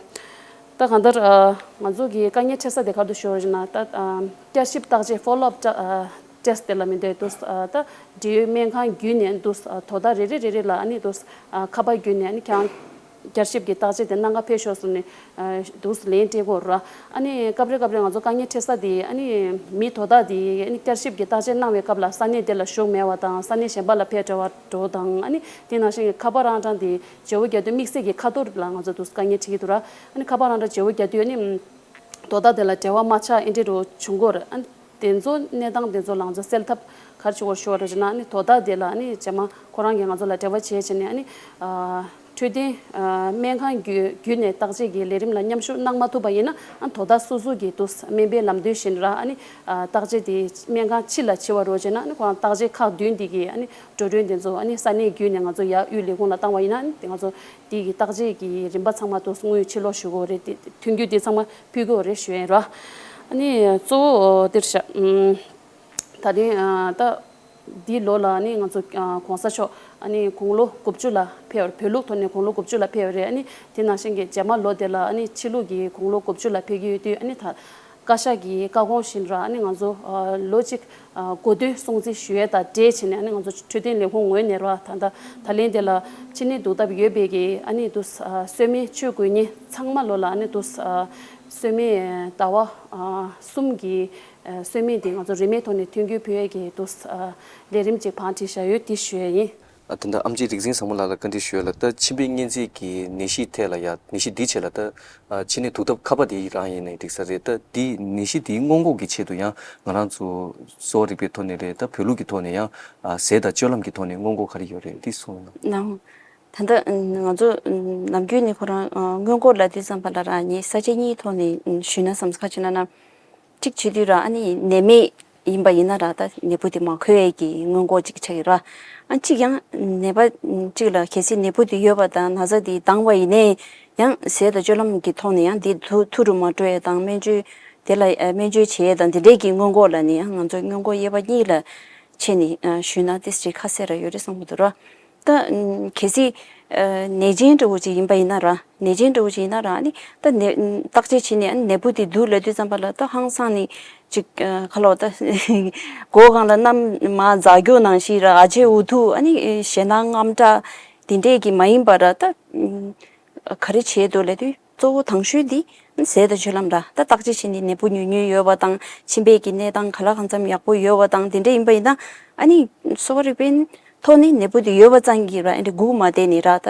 ད་གང་ལྟར། ཨ། ང་ཚོ་གི་དཀའ་ངལ་འཕྲད་ས་དེ་ག་རེ་འདུག་ཞུ་བ་ཡིན་ན། ད། ཨ། བསྐྱར་ཞིབ་བརྟག་དཔྱད། ཕོ་ལོ་ཨབ་ཊེ། ཨ། ཊེ་སི་ཊི་དེ་ལ་མི་འདོད་དུ། ཨ། ད་འབྲེལ་ཡོད་སྨན་ཁང་བརྒྱུད་ནས་དུ། ཨ། དོ་བདག་རེ་རེ་རེ་རེ་ལ་ཨ་ནི་དུ། ཨ། ཁ་པར་བརྒྱུད་ནས་ཨ་ནི་ཁྱེད་རང་བསྐྱར་ཞིབ་ཀྱི་བརྟག་དཔྱད་དེ་གནང་ག་ཕེབས་ཤོག་ཟེར་ནས། ཨ། དུ་ལན་སྤྲད་ཀྱི་ཡོད་ར། ཨ་ནི་སྐབས་རེ་སྐབས་རེ་ང་ཚོ་དཀའ་ངལ་འཕྲད་ས་དེ། ཨ་ནི་མི་དོ་བདག་དེ་ཨ་ནི་བསྐྱར་ཞིབ་ཀྱི་བརྟག་དཔྱད་གནང་བའི་སྐབས་ལ་ས་གནས་དེ་ལ་བཞུགས་མེད་པ་དང་། ས་གནས་གཞན་པ་ལ་ཕེབས་འགྲོ་བ་འགྲོ་དང་། ཨ་ནི་དེ་ནང་བཞིན་གྱི་ཁ་པར་རང་གྲངས་དེ་བརྗེ་པོ་རྒྱག་དུས། དམིགས་བསལ་གྱི་ཁ་ཐོར་ལ་ང་ཚོ་དུ་དཀའ་ངལ་འཕྲད་ཀྱི་འདུག་ར། ཨ་ནི་ཁ་པར་རང་གྲངས་བརྗེ་པོ་རྒྱག་དུས། ཨ་ནི་དོ་བདག་དེ་ལ་འབྲེལ་བ་མ་ཆགས་ཨེ་འདྲ་རུ་བྱུང་གི་ཡོད་རེད། ཨ་ནི་དེ་ཚོ་གནས་སྟངས་དེ་ཚོ་ལ་ང་ཚོ་སེལ་ཐབས་ག་རེ་བྱེད་དགོས་ཞུ་བ་རེད་ཅེ་ན། ཨ་ནི་དོ་བདག་དེ་ལ་ཨ་ནི་རྗེས་མ་ཁོ་རང་གིས་ང་ཚོ་ལ་འབྲེལ་བ་བྱས་བྱས་ནས། ཨ་ནི། ཨ། འཕྲོད་བསྟེན་སྨན་ཁང་བརྒྱུད་བརྒྱུད་ནས་བརྟག་དཔྱད་ཀྱི་ལས་རིམ་ལ་མཉམ་ཞུགས་གནང་མ་ཐུབ་པ་ཡིན་ན། ཨ་དོ་བདག་སོ་སོ་གིས་དུ་སྨན་པའི་ལམ་སྟོན་བཞིན་ར། ཨ་ནི་བརྟག་དཔྱད་དེ་སྨན་ཁང་ཕྱི་ལ་བྱེད་པ་རོགས་བྱས་ན། ཨ་ནི་ཁོ་རང་བརྟག་དཔྱད་ཁག་བདུན་འདི་གི་ཨ་ནི་འགྲོ་གྲོན་དེ་ཚོ་ཨ་ནི་ས་གནས་བརྒྱུད་ནས་ང་ཚོ་ཡར་དབུས་ལས་ཁུངས་ལ་བཏང་བ་ཡིན་ན། ཨ་ནི་དེ་ང་ཚོ་དེ་གི་བརྟག་དཔྱད་ཀྱི་རིན་པ་ཚང་མ་དུ་དངུལ་ཕྱིར་སློག་ཞུ་དགོས་རེད། དེ་མཐུན་འགྱུར་དེ་ཚང་མ་ཕུལ་དགོས་རེད་ཞུ་ཡིན་ར། ཨ་ནི་གཙོ་བོ་འདིར་བཞག་ད་རིང་ད། འདིའི་ལོ་ལ་ནི་ང་ཚོ་ཨ་༸གོང་ས་མཆོག་ཨ་ནི་དགུང་ལོ་དགུ་བཅུ་ལ་ཕེབས་པ། བོད་ལུགས་ཐོག་ནས་དགུང་ལོ་དགུ་བཅུ་ལ་ཕེབས་པ་རེད། ཨ་ནི་དེ་ནང་བཞིན་གྱི་རྗེས་མ་ལོ་དེ་ལ་ཨ་ནི་ཕྱི་ལུགས་ཀྱི་དགུང་ལོ་དགུ་བཅུ་ལ་ཕེབས་ཀྱི་ཡོད་དུས། ཨ་ནི་ད་བཀའ་ཤག་གི་བཀའ་དགོངས་བཞིན་ར། ཨ་ནི་ང་ཚོ་ཨ་ལོ་གཅིག་ཨ་གོ་སྟོན་སྲུང་བརྩི་ཞུ་ཡས་དང་འབྲེལ་བྱས་ནས། ཨ་ནི་ང་ཚོ་འཕྲོད་བསྟེན་ལས་ཁུངས་ངོས་ནས་ར། ད་ལྟ་ད་ལན་དེ་ལ་མཆིན་ནད་འདུག་སྟབས་ཡོད་པའི་གི་ཨ་ནི་དུ་ཨ་གསོལ་སྨན་མཆོད་དགོས་མཁན་ཚང་མ་ལོ་ལ་ཨ་ནི་དུ་ཨ་གསོལ་སྨན་ཟླ་བ་ཨ་གསུམ་གྱི་ཨ་གསོལ་སྨན་དེ་ང་ཚོ་རིན་མེད་ཐོག་ནས་མཐུན་འགྱུར་ཕུལ་ཡས་ཀྱི་དུ་ཨ་ལས་རིམ་ཅིག་བང་བསྒྲིགས་བཞག་ཡོད། དེ་ཞུ་ཡས་ཡིན། ཨ་ད་ལྟ་ཨེམ་ཆི་རིག་འཛིན་བཟང་མོ་ལགས་ལ་བཀའ་འདྲི་ཞུ་ཡས་ལ། ད་མཆིན་པའི་གཉན་ཚད་ཀྱི་ནད་གཞི་ཐད་ལ་ཡ། ནད་གཞི་འདིའི་ཆེད་ལ་ད་ཨ་མཆིན་ནད་འདུག་སྟབས་ཁ་པ་དེ་རང་ཡིན་ནའི་འགྲིག་ས་རེད། ད་འདི་ནད་གཞི་འདི་སྔོན་འགོག་གི་ཆེད་དུ་ཡང་ང་རང་ཚོ་གསོ་བ་རིག་པའི་ཐོག་ནས་རེད། ད་བོད་ལུགས་ཀྱི་ཐོག་ནས་ཡང་ཨ་ཟས་དང་སྤྱོད་ལམ་གྱི་ཐོག་ནས་སྔོན་འགོག་ག་རེ་ཡོད་རེད། འདི་གསུངས་གནང་། ད་ལྟ་ང་ཚོ་ནམ་རྒྱུན་ནས་ཁོ་རང་སྔོན་འགོག་ལབ་དུས་ཙམ་པ་ལ་རང་ཉིད་ས་བཅད་གཉིས་ཐོག་ནས་ཞུས་ན་བསམ། ཁ་ཅིག་ན་ན། གཅིག་བྱེད་དུས་ར། ཨ་ནི་ནད་མེད་ཡིན་པ་ཡིན་ན་ར། ད་ནད་འབུ་དེ་མ་འཁོར་ཡས་ཀྱི་སྔོན་འགོག་ཅིག་ཆགས་ཀྱི་ར། ཨ་གཅིག་ཡང་ནད་པ་གཅིག་ལ་གལ་སྲིད་ནད་འབུ་དེ་ཡོད་པ་དང་ན་ཚ་དེ་ལྡང་བ་ཡིན་ནའི་ཡང་ཟས་དང་སྤྱོད་ལམ་གྱི་ཐོག་ནས་ཡང་དེ་ཐུ་ཐུ་རུ་མ་འགྲོ་ཡས་དང་། སྨན་བཅོས་དེ་ལ་ཨ་སྨན་བཅོས་བྱེད་ཡས་དང་། དེ་འདྲས་ཀྱི་སྔོན་འགོག་ལ་ནི་ཡང་ང་ཚོ་སྔོན་འགོག་དབྱེ་བ་གཉིས་ལ་ཕྱེ་ནས་ཨ་ཞུས་ན་ཏིས་ཅིག་ཁ་གསལ་ར་ཡོད་རེད་བསམ་གྱི་འདུག་ར། ད་གལ་སྲིད་ཨ་ནད་ཅན་འདྲ་བོ་ཅིག་ཡིན་པ་ཡིན་ན་ར། ནད་ཅན་འདྲ་བོ་ཅིག་ཡིན་ན་ར། ཨ་ནི་ད་ནད་བརྟག་དཔྱད་བྱས་ནས་ཨ་ནི་ནད་འབུ་དེ་འདུག་ལབ་དུས་ཙམ་པ་ལ། ད་ཧང་སང་ནས་ཅིག་ཨ་ག་ལོ། ད་མགོ་སྒང་ལ་གནམ་མ་འཛག་རྒྱུ་ནང་བཞིན་ར། ཨ་ཅེ་འུ་ཐུག་ཨ་ནི་ཞེད་སྣང་དངངས་སྐྲག་དེ་འདྲས་ཀྱི་མ་ཡིན་པ་ར། ད་ག་རེ་བྱེད་འདུག་ལབ་དུས། གཙོ་བོ་དང་ཤོས་འདི་ཟས་དང་སྤྱོད་ལམ་ར། ད་བརྟག་དཔྱད་བྱས་ནས་ནད་འབུ་ཉུང་ཉུང་ཡོད་པ་དང་། མཆིན་པའི་གི་གནས་སྟངས་ག་ལ་གང་འཚམ་ཡག་པོ་ཡོད་པ་དང་། དེ་འདྲ་ཡིན་པ་ཡིན་ན། ཨ་ནི་གསོ་བ་རིག་པའི་ཐོག་ནས་ནད་འབུ་དེ་ཡོད་པ་ཙམ་གྱིས་ར། ཨ་ནི་སྒུག་མ་བསྡད་ནས་ར། ད་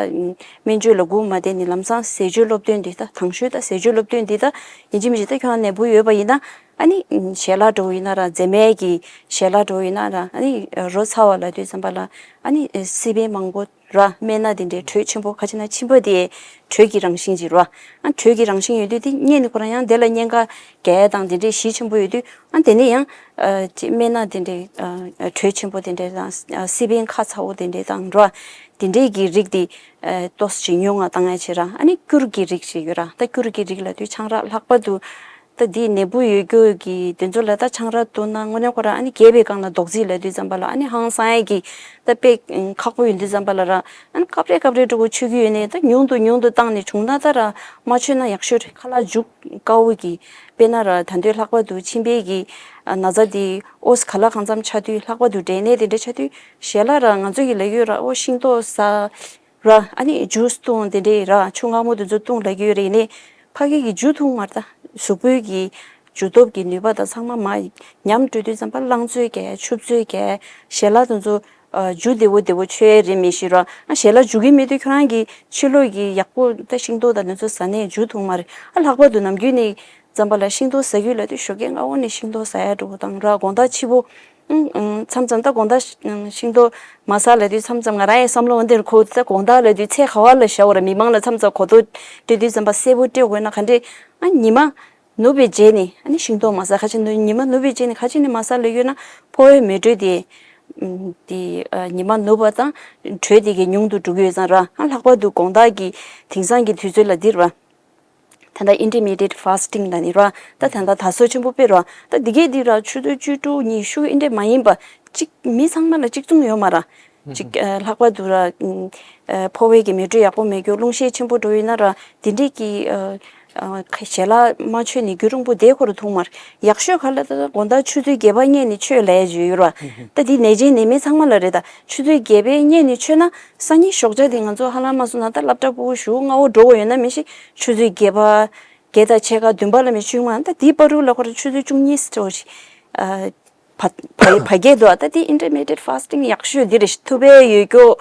སྨན་བཅོས་ལ་སྒུག་མ་བསྡད་ནས་ལམ་སང་ཟས་སྤྱོད་སློབ་སྟོན་འདི། ད་དང་ཤོས་ད་ཟས་སྤྱོད་སློབ་སྟོན་འདི་ད་ཡིན་གཅིག་མིན་གཅིག་ད་ཁྱོད་རང་ནད་འབུ་ཡོད་པ་ཡིན་ན། ཨ་ནི་ཞལ་ལག་འདྲ་བོ་ཡིན་ན་ར། མཛེ་མའི་གི་ཞལ་ལག་འདྲ་བོ་ཡིན་ན་ར། ཨ་ནི་རོ་ཚ་བ་ལབ་དུས་ཙམ་པ་ལ་ཨ་ནི་སི་པན་མང་པོ་ར། སྨན་སྣ་དེ་འདྲའི་དྲོད་ཆེན་པོ། ཁ་ཅིག་ན་མཆིན་པ་དེ་དྲོད་ཀྱི་རང་བཞིན་ཅིག་ར། ཨ་དྲོད་ཀྱི་རང་བཞིན་ཡོད་དུས་དེ་མཉེ་ནས་ཁོ་རང་ཡང་དེ་ལ་གཉན་ཁ་རྒྱག་ཡས་དང་དེ་འདྲའི་གཞི་ཆེན་པོ་ཡོད་དུས། ཨ་དེ་ནས་ཡང་ཨ་ཅིག་སྨན་སྣ་དེ་འདྲའི་ཨ་དྲོད་ཆེན་པོ་དེ་འདྲའི་དང་། ཨ་སི་པན་ཁ་ཚ་བོ་དེ་འདྲའི་དང་ར། དེ་འདྲའི་གི་རིགས་དེ་ཨ་ཏོག་ཙམ་ཅིག་ཉུང་ང་བཏང་ཡ་བྱེད་ར། ཨ་ནི་སྐྱུར་གྱི་རིགས་ཅིག་ཡོད་ར། ད་སྐྱུར་གྱི་རིགས་ལབ་དུས་ཆང་རག་ལྷག་པར་དུ། ད་འདི་ནད་འབུ་ཡོད་རྒྱུ་གི་དེ་ཚོ་ལ་ད་ཆང་རག་བཏུང་ན་དངོས་གནས་ཁོ་རང་ཨ་ནི་རྒས་པའི་སྒང་ལ་རྡོག་རྫིས་ལབ་དུས་ཙམ་པ་ལ། ཨ་ནི་ཧང་སང་ཡས་ཀྱི་ད་དཔེ་ཁག་པོ་ཡོད་དུས་ཙམ་པ་ལ་ར། ཨ་ནི་སྐབས་རེ་སྐབས་རེ་འགྲོ་གི་མཆོད་ཀྱི་ཡོད་ནས། ད་ཉུང་དུ་ཉུང་དུ་བཏང་ནས་བྱུང་ན་ད་ར་མ་མཆོད་ན་ཡག་ཤོས་རེད། ཁ་ལག་འཇུ་དཀའ་བོ་གི། དཔེར་ན་ར་ད་དུང་ལྷག་པར་དུ་མཆིན་པའི་གི་ན་ཚ་འདི་ཨོ་ཙི་ག་ལ་གང་འཚམ་ཆགས་དུས་ལྷག་པར་དུ་འབྲས་ནད་དེ་འདྲ་ཆགས་དུས་ཞལ་ལག་ར་ང་ཚོ་གི་ལབ་ཡོད་ར། ཨོ་ཤིང་ཏོག་ཟ་ར། ཨ་ནི་ཇུས་བཏུང་དེ་འདྲས་ར། ཆུ་མངར་མོ་དེ་ཚོ་བཏུང་ལབ་ཀྱི་ཡོད་རེད། ཡིན་ནའི་ཕ་གི་གི་འཇུ་ཐུབ་མ་རེད། ད་གཟུགས་པོའི་གི་འཇུ་སྟོབས་ཀྱི་ནུས་པ་དང་ཚང་མ་མར་ཉམས་འགྲོ་དུས་ཙམ་པ་རླངས་བཙོས་རྒྱག་ཆུ་བཙོས་རྒྱག་ཞལ་ལག་དེ་ཚོ་ཨ་འཇུ་བདེ་བོ་བདེ་བོ་མཆོད་ཡས་རེད་མི་ཤེས་ར། ཨ་ཞལ་ལག་འཇུ་གི་མེད་དུས་ཁྱོད་རང་གི་ཕྱི་ལོགས་ཀྱི་ཡག་པོ་ད་ཤིང་ཏོག་དང་དེ་ཚོ་ཟ་ནས་འཇུ་ཐུབ་མ་རེད། ཨ་ལྷག་པར་དུ་ནམ་རྒྱུན་ནས་ཙམ་པ་ལ་ཤིང་ཏོག་ཟ་རྒྱུ་ལབ་དུས་ཞོགས་ཀས་སྔ་བོ་ནས་ཤིང་ཏོག་ཟ་ཡ་འགྲོ་དང་ར། དགོང་དག་ཕྱི་པོ་ཨང་ཨང་མཚམས་མཚམས་ད་དགོང་དག་ཤིང་ཏོག་མ་ཟ་ལབ་དུས་མཚམས་མཚམས་ང་རང་ཡང་བསམ་བློ་འོ་འདིར་འཁོར། ད་དགོང་དག་ལབ་དུས་ཚེ་ག་བ་ལ་བཞག་འོ་ར། མི་མང་ལ་མཚམས་མཚམས་གོ་རྟོགས་སྤྲོད་དུས་ཙམ་པ་གསལ་པོ་སྤྲོད་དགོས་ན་ག་འདྲས། ཨ་ཉི་མ་ནུབ་པའི་རྗེས་ནས་ཨ་ནི་ཤིང་ཏོག་མ་ཟ། ཁ་ཅིག་ནུ་ཉི་མ་ནུབ་པའི་རྗེས་ནས་ཁ་ཅིག་ནས་མ་ཟ་ལབ་ཡོད་ན་ཕོ་བའི་མེ་དྲོད་དེ་དེ་ཉི་མ་ནུབ་པ་དང་དྲོད་དེ་གས་ཉུང་དུ་འགྲོ་གི་ཡོད་ཙང་ར། ཨ་ལྷག་པར་དུ་དགོང་དག་གི་དེང་སང་གི་དུས་ཚོད་ལ་འདིར་བ། ད་ལྟ་intermittent fasting ལབ་ནི་ར། ད་ད་ལྟ་ད་གཟོད་ཆེན་པོ་དཔེ་ར། ད་འདི་གས་འདི་ར་ཆུ་ཚོད་བཅུ་དྲུག་ཉི་ཤུ་ཨིན་འདྲས་མ་ཡིན་པ། གཅིག་མི་ཚང་མ་ལ་གཅིག་མཚུངས་ཡོད་མ་ར། གཅིག་ཨ་ལྷག་པར་དུ་ར་ཨ་ཕོ་བའི་གི་མེ་དྲོད་ཡག་པོ་མེད་རྒྱུ། རླུང་ཤས་ཆེན་པོ་འགྲོ་ཡོད་ན་ར། འདི་འདྲས་ཀྱི་ཨ་ཨ་ཞལ་ལག་མ་མཆོད་ནི་རྒྱུན་རིང་པོ་བསྡད་ཁོ་ར་ཐུག་མ་ར། ཡག་ཤོས་ག་ལ་ད་དགོང་དག་ཆུ་ཚོད་བརྒྱད་པ་སྔས་ནས་མཆོད་ལབ་ཡ་ཅིག་ཡོད་ར། ད་འདི་ནད་ཅན་ནད་མེད་ཚང་མ་ལ་རེད། ད་ཆུ་ཚོད་བརྒྱད་པའི་སྔས་ནས་མཆོད་ན། སང་ཉིན་ཞོགས་ཇ་དེ་ང་ཚོ་ཧ་ལམ་མ་སོང་ན་ད་སློབ་གྲྭ་ཕྲུ་གུ་ཞུགས་སྔ་བོ་འགྲོ་དགོས་ཡོད་ན་མི་ཤེས། ཆུ་ཚོད་བརྒྱད་པ་བརྒྱད་དང་ཕྱེད་ཀ་བདུན་པ་ལ་མི་ཆུང་མ་ད་དེའི་བར་དུ་ལ་ཁོ་ར་ཆུ་ཚོད་བཅུ་གཉིས་འགྲོ་ཞིག་ཨ་བ་བ་བརྒྱད་འདུག་ད་དེ་intermittent fasting ཡག་ཤོས་འདི་རེད། ཐུབ་པའི་ཡོད་རྒྱུ་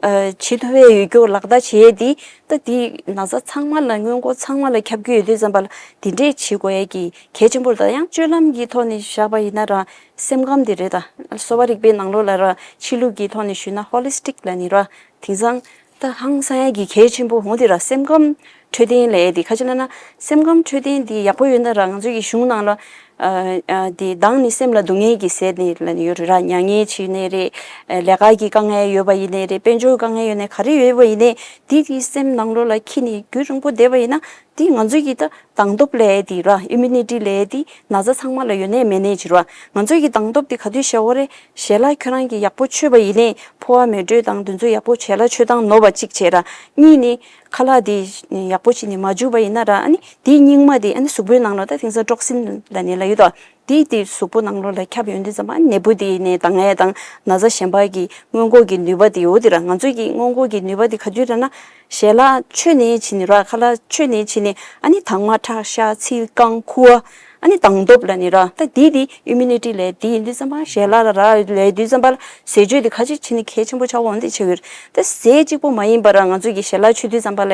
ཨ་བྱེད་ཐུབ་པའི་ཡོད་རྒྱུ་ལག་བསྟར་བྱེད་དེ། ད་དེ་ན་ཚ་ཚང་མ་ལ་སྔོན་འགོག་ཚང་མ་ལ་ཁྱབ་རྒྱུ་ཡོད་དུས་ཙམ་པ་ལ་དེ་འདྲས་བྱེད་དགོས་ཡ་གི་གལ་ཆེན་པོ་རེད། ད་ཡང་སྤྱོད་ལམ་གྱི་ཐོག་ནས་བཞག་པ་ཡིན་ན་ར། སེམས་ཁམས་དེ་རེད། ད་གསོ་བ་རིག་པའི་ནང་ལོགས་ལ་ར་ཕྱི་ལུགས་ཀྱི་ཐོག་ནས་ཞུས་ན་holistic ལབ་ནི་ར། དེང་སང་ད་ ཧང་སང་ཡ་གི་གལ་ཆེན་པོ་འོང་དེ་ར། སེམས་ཁམས་འཕྲོད་བསྟེན་ལས་དེ་ཁ་ཅིག་ལ་ན་སེམས་ཁམས་འཕྲོད་བསྟེན་དེ་ཡག་པོ་ཡོད་ན་ར། ང་ཚོ་གི་གཞུང་ནང་ལ་ཨ་ཨ་དེ་མདང་ནི་སེམས་ལ་སྡུག་བསྔལ་གྱི་ཟས་ནི་ལ་ནི་ཡོད་རེད་ར། མྱ་ངན་བྱས་ནས་རེད། ཨ་ལས་ཀ་གི་དཀའ་ངལ་ཡོད་པ་ཡིན་ནའི་རེད། དཔལ་འབྱོར་དཀའ་ངལ་ཡོད་ནའི་ག་རེ་ཡོད་པ་ཡིན་ནའི་དེ་དེ་སེམས་ནང་ལོགས་ལ་འཁྱེར་ནས་རྒྱུན་རིང་པོ་བསྡད་པ་ཡིན་ན་དེ་ང་ཚོ་གི་ད་སྡང་སྟོབས་ལས་དེ་ར། ཨིམ་མུ་ནི་ཊི་ལས་དེ་ན་ཚ་ཚང་མ་ལ་ཡོད་ནའི་མེད་ནའི་ཅི་ར། ང་ཚོ་གི་སྡང་སྟོབས་དེ་ག་དུས་བྱ་བ་རེད། ཞལ་ལག་ཁྱོད་རང་གིས་ཡག་པོ་མཆོད་པ་ཡིན་ནའི་ཕོ་བ་མེ་དྲོད་དང་དེ་ཚོ་ཡག་པོ་ཞལ་ལག་མཆོད་སྟངས་ནོར་བ་གཅིག་བྱས་ར། གཉིས་ནི་ཁ་ལག་དེ་ཡག་པོ་བྱས་ནས་མ་འཇུ་བ་ཡིན་ན་ར། ཨ་ནི་དེའི་སྙིགས་མ་དེ་ཨ་ནི་གཟུགས་པོའི་ནང་ལ་ད་དེང་སང་ཊོག་སིན་ལ་ནི་ལ་ཡོད་དོ། དེ་དེ་གཟུགས་པོ་ནང་ལོགས་ལ་ཁྱབ་ཡོང་དུས་ཙམ་པ་ནད་འབུ་དེ་ནས་ད་ངས་དང་ན་ཚ་གཞན་པ་གི་སྔོན་འགོག་གི་ནུས་པ་དེ་ཡོད་དེ་ར། ང་ཚོ་གི་སྔོན་འགོག་གི་ནུས་པ་དེ་ག་དུས་ར་ན་ཞལ་ལག་མཆོད་ནས་བྱས་ནས་ར། ཁ་ལག་མཆོད་ནས་བྱས་ནས་ཨ་ནི་དྭངས་མ་ཁྲག་ཤ་ཚིལ་རྐང་ཁུ་བ། ཨ་ནི་སྡང་སྟོབས་ལ་ནི་ར། ད་དེ་དེ་ཨིམ་མུ་ནི་ཊི་ལས་དེ་ཡིན་དུས་ཙམ་པ་ཞལ་ལག་ལ་ར་ལས་དུས་ཙམ་པ་ལ་ཟས་སྤྱོད་དེ་ག་ཅིག་བྱས་ནས་གལ་ཆེན་པོ་ཆགས་འོང་དེ་ཆེ་གི་རེད། ད་ཟས་གཅིག་པོ་མ་ཡིན་པ་ར། ང་ཚོ་གི་ཞལ་ལག་མཆོད་དུས་ཙམ་པ་ལ་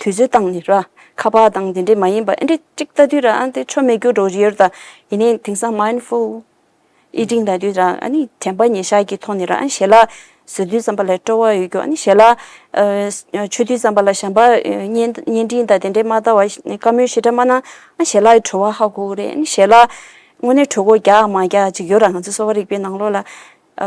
དུས་ཚོད་བཏང་ནས་ར། ཁ་པར་དང་དེ་འདྲས་མ་ཡིན་པ་ཨེ་འདྲས་གཅིག་ལྟ་དུས་ར། ཨ་དེ་ཆོ་མེད་རྒྱུ་འགྲོ་ཡོད་ར། ད་ཡིན་ནའི་དེང་སང་མའིན་ཌ་ཕུལ་ཨི་ཊིང་ལྟ་དུས་ར། ཨ་ནི་དྲན་པ་ཉེར་བཞག་གི་ཐོག་ནས་ར། ཨ་ཞལ་ལག་བཟོ་དུས་ཙམ་པ་ལ་སྤྲོ་བ་ཡོད་རྒྱུ། ཨ་ནི་ཞལ་ལག་ཨ་མཆོད་དུས་ཙམ་པ་ལ་གཞན་པ་ཨ་བརྙན་བརྙན་འཕྲིན་དང་དེ་འདྲས་མ་ལྟ་བ་བཀའ་མོལ་ཞེ་དྲག་མ་གནང་། ཨ་ཞལ་ལག་གི་བྲོ་བ་ཧ་གོ་གི་རེད། ཨ་ནི་ཞལ་ལག་དངོས་གནས་གྲོད་ཁོག་རྒྱགས་མ་རྒྱགས་ཅིག་ཡོད་ར། ང་ཚོ་གསོ་བ་རིག་པའི་ནང་ལོགས་ལ། ཨ་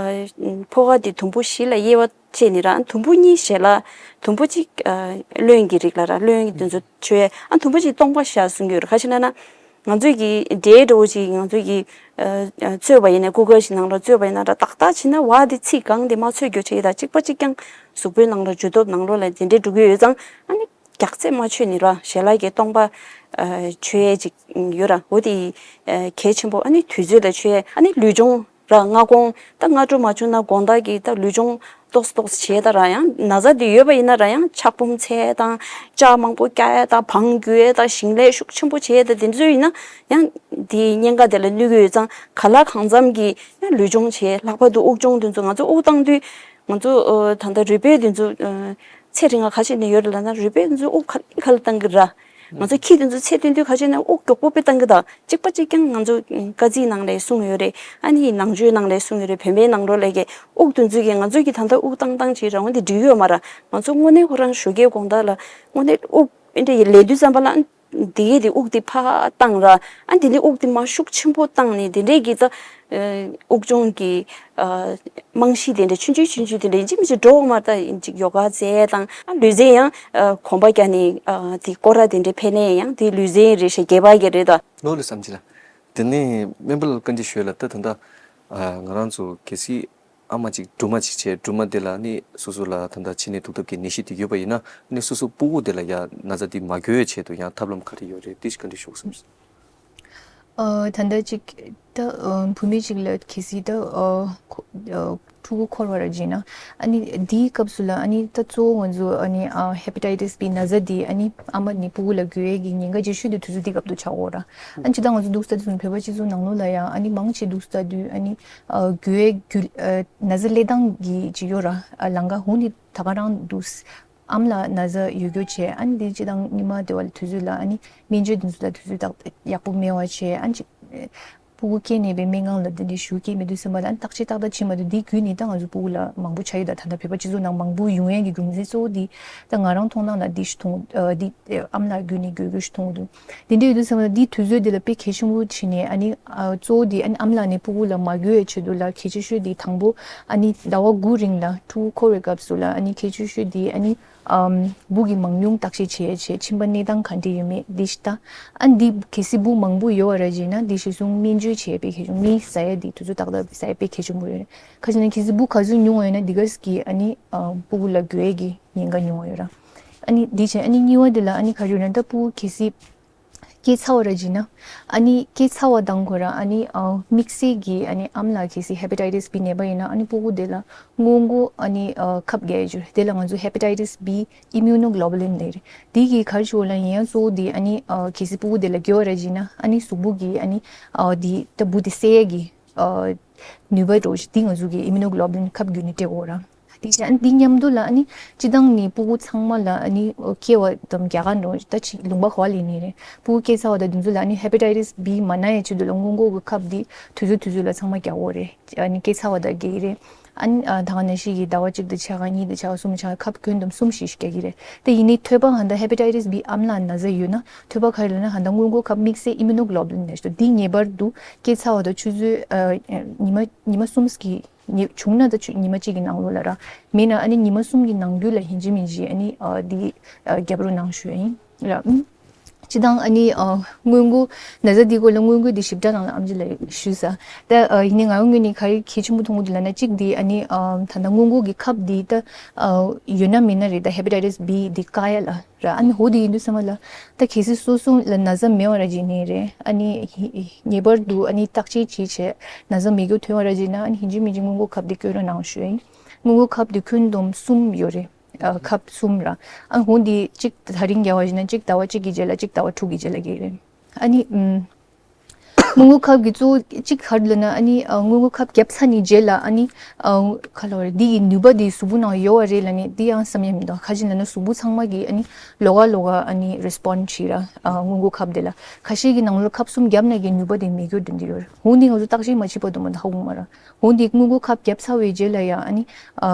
ཕོ་བ་དེ་དུམ་བུ་བཞི་ལ་དབྱེ་བ་ཕྱེ་ནི་ར། དུམ་བུ་གཉིས་ཞལ་ལག་དུམ་བུ་གཅིག་ཨ་རློན་གྱི་རིགས་ལ་ར། རློན་གྱི་དེ་ཚོ་མཆོད་ཡས། ཨ་དུམ་བུ་གཅིག་སྟོང་པ་བཞག་གསུང་གི་ཡོད་ར། ག་ཅི་ལབ་ན་ང་ཚོས་ཀྱི་འབྲས་འདྲ་བོ་ཅིག་ང་ཚོས་ཀྱི་ཨ་ཨ་བཙོས་པ་ཡིན་ན། ཀུ་ཀར་ཞིག་ནང་ལ་བཙོས་པ་ཡིན་ན་ར། ཏག་ཏག་བྱས་ན་བ་དེ་ཚིག་གང་དེ་མ་ཚོས་རྒྱུ་བྱས་ད་གཅིག་པ་གཅིག་རྐྱང་གཟུགས་པོའི་ནང་ལ་འཇུ་སྟོབས་ནང་ལོགས་ལ་དེ་འདྲས་འགྲོ་གི་ཡོད་ཙང་། ཨ་ནི་རྒྱགས་ཚད་མ་མཆོད་ནི་ར། ཞལ་ལག་གི་སྟོང་པ་ཨ་མཆོད་ཡས་ཅིག་ཡོད་ར། འོ་དེ་ཨ་གལ་ཆེན་པོ། ཨ་ནི་དུས་ཚོད་ལ་མཆོད་ཡས། ཨ་ནི་ལུས་སྦྱོང་ར། སྔ་དགོང་ད་སྔ་དྲོ་མ་བྱུང་ན་དགོང་དག་གི་ད་ལུས་སྦྱོང་ཏོག་ཙམ་ཏོག་ཙམ་བྱས་ད་ར། ཡང་ན་ཚ་དེ་ཡོད་པ་ཡིན་ན་ར། ཡང་ཕྱག་འབུམ་འཚལ་དང་ལྕགས་མང་པོ་བཀྱག་ཡས་དང་བང་རྒྱུག་ཡས་དང་ཞིང་ལས་ཤུགས་ཆེན་པོ་བྱས་ད་དེ་ཚོ་ཡིན་ན་ཡང་དེའི་གཉན་ཁ་དེ་ལ་གནོད་ཀྱི་ཡོད་ཙང་། ག་ལ་གང་འཚམ་གྱི་ཡང་ལུས་སྦྱོང་བྱས། ལྷག་པར་དུ་དབུགས་སྦྱོང་དེ་ཚོ་ང་ཚོ་དབུགས་བཏང་དུས་ང་ཚོ་ཨ་ད་ལྟ་རུས་པའི་དེ་ཚོ་ཨ་ཚེ་རིང་ང་ཁ་ཤས་ནས་ཡོད་རེད་ལབ་ན། རུས་པའི་དེ་ཚོ་དབུགས་ག་ལེ་ག་ལེ་བཏང་གི་ར། ང་ཚོ་ཁྱི་དེ་ཚོ་ཚེ་བཏོན་དུས་ཁ་ཤས་ནས་དབུགས་མགྱོགས་པོ་དཔེ་བཏང་གི་ད། གཅིག་པ་གཅིག་རྐྱང་ང་ཚོ་ཨ་སྐར་རྩིས་ནང་ལ་གསུངས་ཡོད་རེད། ཨ་ནི་ནང་ཆོས་ནང་ལ་གསུངས་ཡོད་རེད། བོད་པའི་ནང་ལོགས་ལ་གི་དབུགས་དེ་ཚོ་གི་ང་ཚོ་གི་ད་ལྟ་དབུགས་བཏང་བཏང་བྱེད་རང་དབང་དེ་འགྲིག་ཡོད་མ་ར། ང་ཚོ་དངོས་གནས་ཁོ་རང་ཞོགས་ཀའི་དགོང་དག་ལ་དངོས་གནས་དབུགས་ཨེ་འདྲ་ལས་དུས་ཙམ་པ་ལ་ཨ་དེ་གས་དེ་དབུགས་དེ་ཕར་བཏང་ར། ཨ་དེ་ནས་དབུགས་དེ་མར་ཤུགས་ཆེན་པོ་བཏང་ནས་དེ་འདྲས་ཀྱི་ད་ཨ་དབུགས་སྦྱོང་གི་ཨ་རྨང་གཞི་དེ་འདྲ་ཆུང་ཆུང་ཆུང་ཆུང་དེ་འདྲ་ཡིན་གཅིག་མིན་གཅིག་འགྲོ་འོང་མ། ད་ཡིན་གཅིག་ཡོ་ག་རྩེ་དང་། ཨ་ལུས་རྩལ་ཡང་ཨ་གོམ་པ་རྒྱག་ནས་ཨ་དེ་སྐོར་ར་དེ་འདྲ་ཕེབས་ནས་ཡང་དེ་ལུས་རྩལ་རེད་ཤག་རྒྱས་པ་གི་རེད་ད། ལོ་ལ་བསམ་གྱི་ལ། དེ་ནས་སྨན་པ་ལ་བཀའ་འདྲི་ཞུས་ལ། ད་ད་ལྟ་ཨ་ང་རང་ཚོ་གལ་སྲིད་ཨ་མ་ཅིག་སྦྲུམ་མ་ཅིག་བྱས། སྦྲུམ་མ་དེ་ལ་ནི་སོ་སོ་ལ་ད་ལྟ་འཆི་ནད་དུག་ཐབས་ཀྱི་ནད་གཞི་དེ་ཡོད་པ་ཡིན་ན། ནི་སོ་སོ་ཕྲུ་གུ་དེ་ལ་ཡ་ན་ཚ་དེ་མ་འགོས་ཆེད་དུ་ཡང་ཐབས་ལམ་ག་རེ་ཡོད་རེད། དེ་ཞིག་བཀའ་འདྲི་ཞུ་བསམ་སོང་། ཨ་ད་ལྟ་ཅིག་ད་ཨ་བུད་མེད་ཅིག་ལ་གལ་སྲིད་ད་ཨ་ཁོ་ཨ་ཕྲུ་གུ་འཁོར་བ་ར་བྱས་ན། ཨ་ནི་དེའི་སྐབས་སུ་ལ་ཨ་ནི་ད་གཙོ་བོ་ང་ཚོ་ཨ་ནི་ཨ་ཧེ་པ་ཊའི་ཊི་སི་བི་ན་ཚ་དེ་ཨ་ནི་ཨ་མ་ནས་ཕྲུ་གུ་ལ་འགོས་ཡས་ཀྱི་ཉེན་ཁ་ཆེ་ཤོས་དེ་དུས་ཚོད་འདི་སྐབས་དུ་ཆགས་ཡོད་ར། ཨ་ནི་ཇི་ལྟར་ང་ཚོ་འདུག་ས་དེ་ཚོ་བོད་པ་སྤྱི་ཚོགས་ནང་ལོགས་ལ་ཡང་ཨ་ནི་མང་ཆེ་འདུག་ས་དུས་ཨ་ནི་ཨ་འགོས་ཡས་རྒྱུ་ཨ་ན་ཚ་སླེབས་སྟངས་ཀྱི་ཅིག་ཡོད་ར། ཨ་ལམ་ཁ་འོ་ནི་ད་ག་རང་འདུག་ཨ་མ་ལ་ན་ཚ་ཡོད་རྒྱུ་བྱས། ཨ་ནི་དེ་སྤྱི་བཏང་ཉི་མ་དེ་བ་ལ་དུས་ཚོད་ལ་ཨ་ནི་སྨན་བཅོས་དེ་ཚོ་ལ་དུས་ཚོད་ཏག་ཏག་ཡག་པོ་མེད་པ་བྱས། ཨ་ནི་ཅིག་ཕྲུ་གུ་སྐྱེས་ནས་པའི་སྨན་ཁང་ལ་དེ་འདྲའི་ཞུ་སྐྱེས་མེད་དུས་ཙམ་པ་ལ་ཨ་ནི་བརྟག་དཔྱད་ཏག་ཏག་བྱེད་མ་ཐུབ། འདི་བརྒྱུད་ནས་ད་ང་ཚོ་ཕྲུ་གུ་ལ་མང་པོ་ཆགས་ཡོད། ད་ད་ལྟ་བོད་པ་སྤྱི་ཚོགས་ནང་མང་པོ་ཡོང་ཡས་ཀྱི་རྒྱུ་མཚན་གཙོ་བོ་འདི་ད་ང་རང་མཐོང་སྟངས་ལ་འདི་ཞིག་མཐོང་། ཨ་འདི་ཨ་མ་ལགས་བརྒྱུད་ནས་འགོས་རྒྱུ་ཞིག་མཐོང་འདུག་དེ་འདྲ་ཡོད་དུས་ཙམ་པ་འདི་དུས་ཚོད་འདི་ལ་དཔེ་གལ་ཆེན་པོ་བྱས་ནས་ཨ་ནི་ཨ་གཙོ་བོ་འདི་ཨ་ནི་ཨ་མ་ལགས་ནས་ཕྲུ་གུ་ལ་མ་འགོས་ཡས་ཆེད་དུ་ལ་གལ་ཆེ་ཤོས་འདི་དང་པོ་ཨ་ནི་ཟླ་བ་དགུ་རིང་ལ་ཕྲུ་གུ་འཁོར་བའི་སྐབས་སུ་ལ་ཨ་ནི་གལ་ཆེ་ཤོས་འདི་ཨ་ནི་ཨམ་འབུ་གི་མང་ཉུང་བརྟག་དཔྱད་བྱེད་ཡས་བྱས། མཆིན་པ་གནས་སྟངས་ག་འདྲ་ཡོད་མེད་འདི་ཞིག་ད། ཨ་ནི་འདི་གལ་སྲིད་འབུ་མང་པོ་ཡོད་པ་ར་བྱས་ན་འདི་གཞི་བཟུང་སྨན་བཅོས་བྱེད་ཡས་དཔེ་གལ་ཆེན། སྨན་ཟ་ཡས་འདི་དུས་ཚོད་ཏག་ཏག་ཟ་ཡས་དཔེ་གལ་ཆེན་པོ་ཡོད། ཁ་ཅིག་ན་གལ་སྲིད་འབུ་ག་ཚོད་ཉུང་བ་ཡོད་ན་འདི་ག་ཟིག་གི་ཨ་ནི་ཨ་ཕྲུ་གུ་ལ་འགོས་ཡས་ཀྱི་ཉེན་ཁ་ཉུང་བ་ཡོད་ར། ཨ་ནི་འདི་བྱས། ཨ་ནི་གཉིས་པ་འདི་ལ་ཨ་ནི་ག་རེ་ཡོད་ན་ད་ཕྲུ་གུ་གལ་སྲིད་སྐྱེས་ཚར་བ་ར་བྱས་ན། ཨ་ནི་སྐྱེས་ཚར་བ་དང་ཁོ་ར་ཨ་ནི་ཨ་དམིགས་བསལ་གྱི་ཨ་ནི་ཨ་མ་ལགས་གལ་སྲིད་ཧེ་པ་ཊའི་ཊི་སི་བི་ནད་པ་ཡིན་ན་ཨ་ནི་ཕྲུ་གུ་དེ་ལ་སྔོན་འགོག་ཨ་ནི་ཨ་ཁབ་རྒྱག་ཡས་ཅིག་ཡོད་རེད། དེ་ལ་ང་ཚོ་ཧེ་པ་ཊའི་ཊི་སི་བི་ཨི་མིའུ་ནོ་གྷི་ལོ་བྷུ་ལིན་ལབ་ཡས་རེད། དེ་གི་ག་རེ་བྱེད་དགོས་ལབ་ཡིན་ན་གཙོ་བོ་དེ་ཨ་ནི་ཨ་གལ་སྲིད་ཕྲུ་གུ་དེ་ལ་འགོས་པ་ར་བྱས་ན་ཨ་ནི་གཟུགས་པོ་གི་ཨ་ནི་ཨ་དེ་ད་འབུ་དེ་བསད་ཡས་ཀྱི་ཨ་ནུས་པ་འདྲ་བོ་ཞིག་དེ་ང་ཚོ་གི་ཨི་མིའུ་ནོ་གྷི་ལོ་བྷུ་ལིན་ཁབ་བརྒྱུད་ནས་སྤྲད་དགོས་ར། དེ་བཞིན་འདི་མཉམ་དུ་ལ་ཨ་ནི་སྤྱིར་བཏང་ནི་ཕྲུ་གུ་ཚང་མ་ལ་ཨ་ནི་སྐྱེ་བ་དང་རྒྱ་གར་འགྲོ་ད་ཅིག་ལུང་པ་ག་བ་ལས་ནི་རེད། ཕྲུ་གུ་སྐྱེས་ཚར་བ་དང་དེ་ཚོ་ལ་ཨ་ནི་ཧེ་པ་ཊའི་ཊི་སི་བི་མ་ན་ཡས་ཆེད་དུ་ལ་སྔོན་འགོག་གི་ཁབ་འདི་དུས་ཚོད་དུས་ཚོད་ལ་ཚང་མ་རྒྱག་དགོས་རེད། ཨ་ནི་སྐྱེས་ཚར་བ་དང་རྒྱག་གི་རེད། ཨ་ནི་ཨ་ད་ག་ནང་བཞིན་གྱི་ཟླ་བ་གཅིག་དང་ཕྱེད་ཀ་གཉིས་དང་ཕྱེད་ཀ་གསུམ་ཕྱེད་ཀ་ཁབ་གྱོན་དུམ་གསུམ་ཞིག་རྒྱག་གི་རེད། དེ་ཡིན་ནའི་ཐོད་པ་ཧ་ད་ཧེ་པ་ཊའི་ཊི་སི་བི་ཨ་མ་ལ་ན་ཚ་ཡོད་ན་ཐོད་པ་ག་རེ་ལབ་ན་ཧ་ད་སྔོན་འགོག་ཁབ་དམིགས་བསལ་ཨི་མུ་ནོ་གྷི་ལོ་བུ་ལིན་ནས་འདི་ངེས་པར་དུ་སྐྱེས་ཚར་བ་དང་ཆུ་ཚོད་ཨ་ཉི་མ་ཉི་མ་གསུམ་གྱི་ཉི་བྱུང་ན་ད་ཆུ་ཉི་མ་གཅིག་གི་ནང་ལོགས་ལ་ར། མེད་ན་ཨ་ནི་ཉི་མ་གསུམ་གྱི་ནང་རྒྱུད་ལ་ཡིན་གཅིག་མིན་གཅིག་ཨ་ནི་ཨ་འདི་ཨ་རྒྱབ་རོགས་གནང་ཞུ་ཡ་ཡིན་ར། ཨུམ། སྤྱི་བཏང་ཨ་ནི་ཨ་སྔོན་འགོག་ན་ཚ་འདི་སྐོར་ལ་སྔོན་འགོག་འདི་ཞིབ་ཕྲ་ནང་ལ་ཨམ་ཆི་ལ་ཞུས་ས། ད་ཨ་ཡིན་ནའི་ང་རང་ངོས་ནས་ག་རེ་གལ་ཆེན་པོ་མཐོང་གི་འདུག་ལབ་ན་གཅིག་འདི་ཨ་ནི་ཨ་ད་ལྟ་སྔོན་འགོག་གི་ཁབ་འདི་ད་ཨ་ཡོད་ན་མེད་ན་རེད། ད་ཧེ་པ་ཊའི་ཊི་སི་བི་འདི་བཀག་ཡ་ལ་ར། ཨ་ནི་འོ་འདི་ཡིན་དུས་ཙམ་པ་ལ་ད་གལ་སྲིད་སོ་སོ་ལ་ན་ཚ་མེད་པ་ར་ཅིག་ནི་རེད། ཨ་ནི་ངེས་པར་དུ་ཨ་ནི་བརྟག་དཔྱད་བྱེད་བྱས་ན་ཚ་མེད་རྒྱུ་ཐོན་པ་ར་ཅིག་ན་ཨ་ནི་ཡིན་གཅིག་མིན་གཅིག་སྔོན་འགོག་ཁབ་འདི་སྐྱོན་རོགས་གནང་ཞུ་ཡ་ཡིན། སྔོན་འགོག་ཁབ་འདི་ཁྱོན་བསྡོམས་གསུམ་ཡོད་རེད། ཨ་ཁབ་གསུམ་ར། ཨ་འོ་འདི་གཅིག་ད་རིང་རྒྱག་པ་ཡིན་ན་གཅིག་ཟླ་བ་གཅིག་གི་རྗེས་ལ་གཅིག་ཟླ་བ་དྲུག་གི་རྗེས་ལ་རྒྱག་གི་རེད། ཨ་ནི་ཨུམ། སྔོན་འགོག་ཁབ་ཀྱི་གཙོ་བོ་གཅིག་ག་རེ་ལབ་ན་ཨ་ནི་ཨ་སྔོན་འགོག་ཁབ་བརྒྱབ་ཚར་ནས་རྗེས་ལ་ཨ་ནི་ཨ་ག་ལབ་རེད། འདི་ཡི་ནུས་པ་འདི་གཟུགས་པོ་ནང་ཡོད་པ་རེད་ལབ་ནས་འདི་ཡང་བསམ་ཡ་མི་འདུག་ག་ཅི་ལབ་ན་གཟུགས་པོ་ཚང་མ་གི་ཨ་ནི་ལོགས་ཀ་ལོགས་ཀ་ཨ་ནི་རེ་སི་པོན་ཌི་བྱེད་ར། ཨ་སྔོན་འགོག་ཁབ་དེ་ལ་ཁ་ཤས་ཀྱི་ནང་ལོགས་ཁབ་གསུམ་བརྒྱབ་ན་གི་ནུས་པ་དེ་མེད་རྒྱུ་དེ་འདྲ་ཡོད་རེད། འོ་འདི་ང་ཚོ་བརྟག་དཔྱད་མ་བྱས་བར་དུ་མ་ད་ཧ་གོ་མ་ར། འོ་འདི་སྔོན་འགོག་ཁབ་བརྒྱབ་ཚར་བའི་རྗེས་ལ་ཡང་ཨ་ནི་ཨ་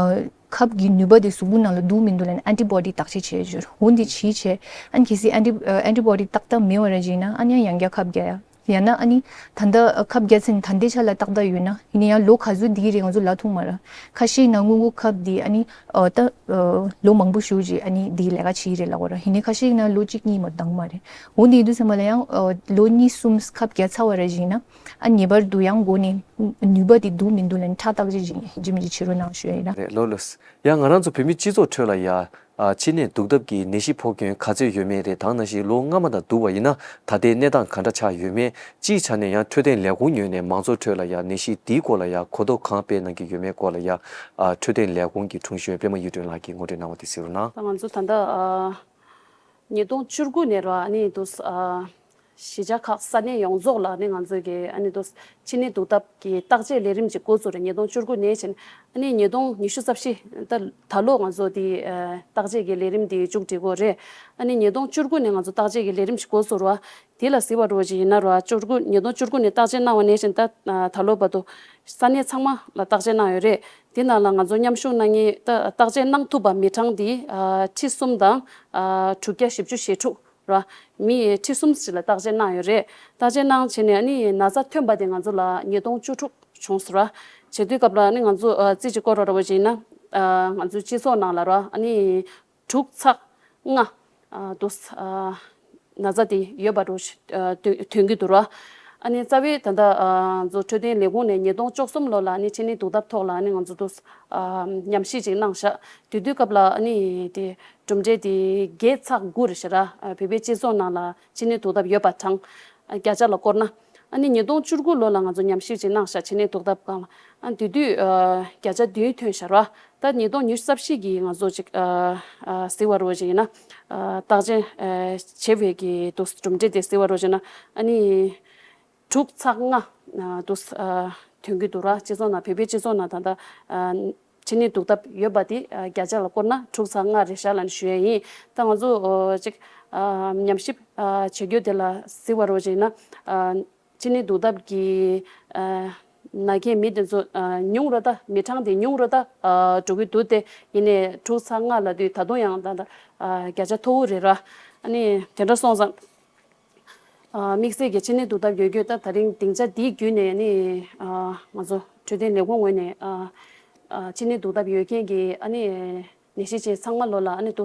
ཁབ་ཀྱི་ནུས་པ་དེ་གཟུགས་པོ་ནང་ལ་འདུག་མི་འདུག་ལབ་ནས་ཨན་ཊི་བོ་ཌི་བརྟག་དཔྱད་བྱེད་ཡ་ཡོད་རེད། འོ་འདི་བྱས་བྱས་ཨ་ནི་གལ་སྲིད་ཨན་ཊི་ཨན་ཊི་བོ་ཌི་ཏག་ཏག་མེད་པ་ར་ཅིག་ན་ཨ་ནི་ཡང་ཡང་བསྐྱར་ཁབ་བརྒྱབ་ཡ། ཡང་ན་ཨ་ནི་ད་ལྟ་ཁབ་བརྒྱབ་ཚར་ནས་ད་ལྟའི་ཆ་ལ་ཏག་ཏག་ཡོད་ན་ཡིན་ན་ཡང་ལོ་ག་ཚོད་འདི་གི་རིང་ང་ཚོ་ལ་ཐུག་མ་ར། ཁ་ཤས་ན་སྔོན་འགོག་ཁབ་འདི་ཨ་ནི་ཨ་ད་ཨ་ལོ་མང་པོ་ཞིག་ཅིག་ཨ་ནི་འདི་ལས་ཀ་བྱེད་ཀྱི་རེད་ལབ་པ་ར། ཡིན་ནའི་ཁ་ཤས་ན་ལོ་གཅིག་གཉིས་མ་འདང་མ་རེད། འོ་འདི་ཡིན་དུས་ཙམ་པ་ལ་ཡང་ཨ་ལོ་གཉིས་གསུམ་ཁབ་བརྒྱབ་ཚར་བ་ར་ཅིག་ན་ཨ་ངེས་པར་དུ་ཡང་འགོ་ནས་ནུས་པ་འདི་འདུག་མི་འདུག་ལབ་ནས་ཁྲག་བརྟག་དཔྱད་ཅིག་ཡིན་གཅིག་མིན་གཅིག་བྱེད་རོགས་གནང་ཞུ་ཡ་ཡིན་ན། རེད་ལོ་ལོས། ཡང་ང་རང་ཚོ་བོད་མི་སྤྱི་ཚོགས་ཁྲོད་ལ་ཡ། ཨ་ཕྱི་ནད་འདུག་སྟབས་ཀྱིས་ནད་གཞི་ཕོག་མཁན་ག་ཚོད་ཡོད་མེད་རེད། ད་ནང་བཞིན་ལོ་སྔ་མ་དང་བསྡུར་བ་ཡིན་ན་ད་ལྟའི་གནས་སྟངས་ག་འདྲ་ཆགས་ཡོད་མེད། སྤྱིའི་ཆ་ནས་ཡང་འཕྲོད་བསྟེན་ལས་ཁུངས་ངོས་ནས་མང་ཚོགས་ཁྲོད་ལ་ཡ་ནད་གཞི་འདིའི་སྐོར་ལ་ཡ་གོ་རྟོགས་གང་སྤེལ་གནང་གི་ཡོད་མེད་སྐོར་ལ་ཡ། ཨ་འཕྲོད་བསྟེན་ལས་ཁུངས་ཀྱི་དྲུང་གཞོན་པད་མ་གཡུ་སྒྲོན་ལགས་ཀྱིས་ངོ་སྤྲོད་གནང་བ་དེ་གཟིགས་རོགས་གནང་། ད་ང་ཚོ་ད་ལྟ་ཨ་ཉིས་སྟོང་བཅུ་དགུ་ནས་ར་ཨ་ནི་དུ་ཨ་གཞིས་ཆགས་ཁག་ས་གནས་ཡོངས་རྫོགས་ལ་ཨ་ནི་ང་ཚོ་གི་ཨ་ནི་དུ་ཕྱི་ནད་འདུག་སྟབས་ཀྱི་བརྟག་དཔྱད་ལས་རིམ་ཅིག་འགོ་བཙུགས་རེད། ཉིས་སྟོང་བཅུ་དགུ་ནས་བྱས་ནས་ཨ་ནི་ཉིས་སྟོང་ཉི་ཤུ་རྩ་བཞི་ད་ད་ལོ་ང་ཚོ་དེ་ཨ་བརྟག་དཔྱད་ཀྱི་ལས་རིམ་དེ་མཇུག་སྒྲིལ་གྱི་ཡོད་རེད། ཨ་ནི་ཉིས་སྟོང་བཅུ་དགུ་ནས་ང་ཚོ་བརྟག་དཔྱད་ཀྱི་ལས་རིམ་ཞིག་འགོ་བཙུགས་རེད་བ། དེ་ལ་གཟིགས་པ་རོགས་ཅིག་ཡིན་ན་རོ། བཅུ་དགུ་ཉིས་སྟོང་བཅུ་དགུ་ནས་བརྟག་དཔྱད་གནང་བ་ནས་བཞིན་ད་ད་ལོ་བར་དུ་ས་གནས་ཚང་མ་ལ་བརྟག་དཔྱད་གནང་ཡོད་རེད། དེ་ནང་ལ་ང་ཚོ་མཉམ་ཞུགས་གནང་མཁན་ད་བརྟག་དཔྱད་གནང་ཐུབ་པ་མི་གྲངས་འདི་ཨ་ཁྲི་གསུམ་དང་ཨ་དྲུག་བརྒྱ་བཞི་བཅུ་ཞེ་དྲུག་རོ། མི་ཁྲི་གསུམ་ཞིག་ལ་བརྟག་དཔྱད་གནང་ཡོད་རེད། བརྟག་དཔྱད་གནང་བྱས་ནས་ཨ་ནི་ན་ཚ་ཐོན་པ་དེ་ང་ཚོ་ལ་ཉིས་སྟོང་བཅུ་དྲུག་བྱུང་སོང་རོ། བྱེད་དུས་སྐབས་ལ་ཨ་ནི་ང་ཚོ་ཨ་རྩིས་ཀྱི་སྐོར་རོ་རོ་བ་བྱས་ན་ཨ་ང་ཚོའི་སྤྱི་ཚོགས་ནང་ལ་རོ་ཨ་ནི། དྲུག་ཚེག་ལྔ་ཨ་དུ་ཨ་ན་ཚ་དེ་ཡོད་པ་རུ་ཨ་ཐོན་ཐོན་གྱི་འདུག་ར། ཨ་ནི་རྩ་བའི་ད་ལྟ་ཨ་ང་ཚོ་འཕྲོད་བསྟེན་ལས་ཁུངས་ནས་ཉིས་སྟོང་བཅུ་གསུམ་ལོ་ལ་ཨ་ནི་ཕྱི་ནད་འདུག་སྟབས་ཐོག་ལ་ཨ་ནི་ང་ཚོ་དུ་ཨ་ཉམས་ཞིབ་ཅིག་གནང་ཤག་དེ་དུས་སྐབས་ལ་ཨ་ནི་དེ་གྲུབ་འབྲས་དེ་བརྒྱད་ཚེག་དགུ་རེད་ཤག་ར། ཨ་བོད་པའི་སྤྱི་ཚོགས་ནང་ལ་ཕྱི་ནད་འདུག་སྟབས་ཡོད་པ་གྲངས་ཨ་བརྒྱ་ཆ་ལ་བསྐོར་ན། ཨ་ནི་ཉིས་སྟོང་བཅུ་དགུ་ལོ་ལ་ང་ཚོ་ཉམས་ཞིབ་ཅིག་གནང་ཤག་ཕྱི་ནད་འདུག་སྟབས་སྒང་ལ། ཨ་དེ་དུས་ཨ་བརྒྱ་ཆ་བདུན་ཐོན་ཤག་ར། ད་ཉིས་སྟོང་ཉི་ཤུ་རྩ་བཞི་གི་ང་ཚོ་ཅིག་ཨ་ཨ་གཟིགས་པ་རོ་ཅིག་ཡིན་ན་ཨ་བརྟག་དཔྱད་ཨ་བྱེད་པའི་གི་དུ་གྲུབ་འབྲས་དེ་གཟིགས་པ་རོ་ཅིག་ཡིན་ན་ཨ་ནི་དྲུག་ཚེག་ལྔ་ཨ་དུ་ཨ་ཐོན་གྱི་འདུག་ར། སྤྱི་ཚོགས་ནང་བོད་པའི་སྤྱི་ཚོགས་ནང་ད་ལྟ་ཨ་ཕྱི་ནད་འདུག་སྟབས་ཡོད་པ་དེ་ཨ་བརྒྱ་ཆ་ལ་བསྐོར་ན་དྲུག་ཚེག་ལྔ་རེད་ཤག་ལབ་ནས་ཞུ་ཡས་ཡིན། ད་ང་ཚོ་ཨ་ཅིག་ཨ་ཉམས་ཞིབ་ཨ་བྱེད་རྒྱུ་དེ་ལ་གཟིགས་པ་རོ་ཅིག་ཡིན་ན་ཨ་ཕྱི་ནད་འདུག་སྟབས་ཀྱི་ཨ་ན་མཁན་མི་དེ་ཚོ་ཨ་ཉུང་རུ་ད་མི་གྲངས་དེ་ཉུང་རུ་ད་ཨ་འགྲོ་གི་འདུག་སྟེ། ཡིན་ནའི་དྲུག་ཚེག་ལྔ་ལབ་དུས་ད་དུང་ཡང་ད་ད་ཨ་བརྒྱ་ཆ་མཐོ་བོ་རེད་ར། ཨ་ནི་དེ་འདྲ་སོང་ཙང་ཨ་དམིགས་བསལ་གྱི་ཕྱི་ནད་འདུག་སྟབས་ཡོད་རྒྱུ་ད་ད་རིང་སྡིངས་ཆ་འདི་བརྒྱུད་ནས་ཨ་ནི་ཨ་ང་ཚོ་འཕྲོད་བསྟེན་ལས་ཁུངས་ངོས་ནས་ཨ་ཨ་ཕྱི་ནད་འདུག་སྟབས་ཡོད་མཁན་གྱི་ཨ་ནི་ནད་གཞི་ཅན་ཚང་མ་ལོ་ལ་ཨ་ནི་དུ་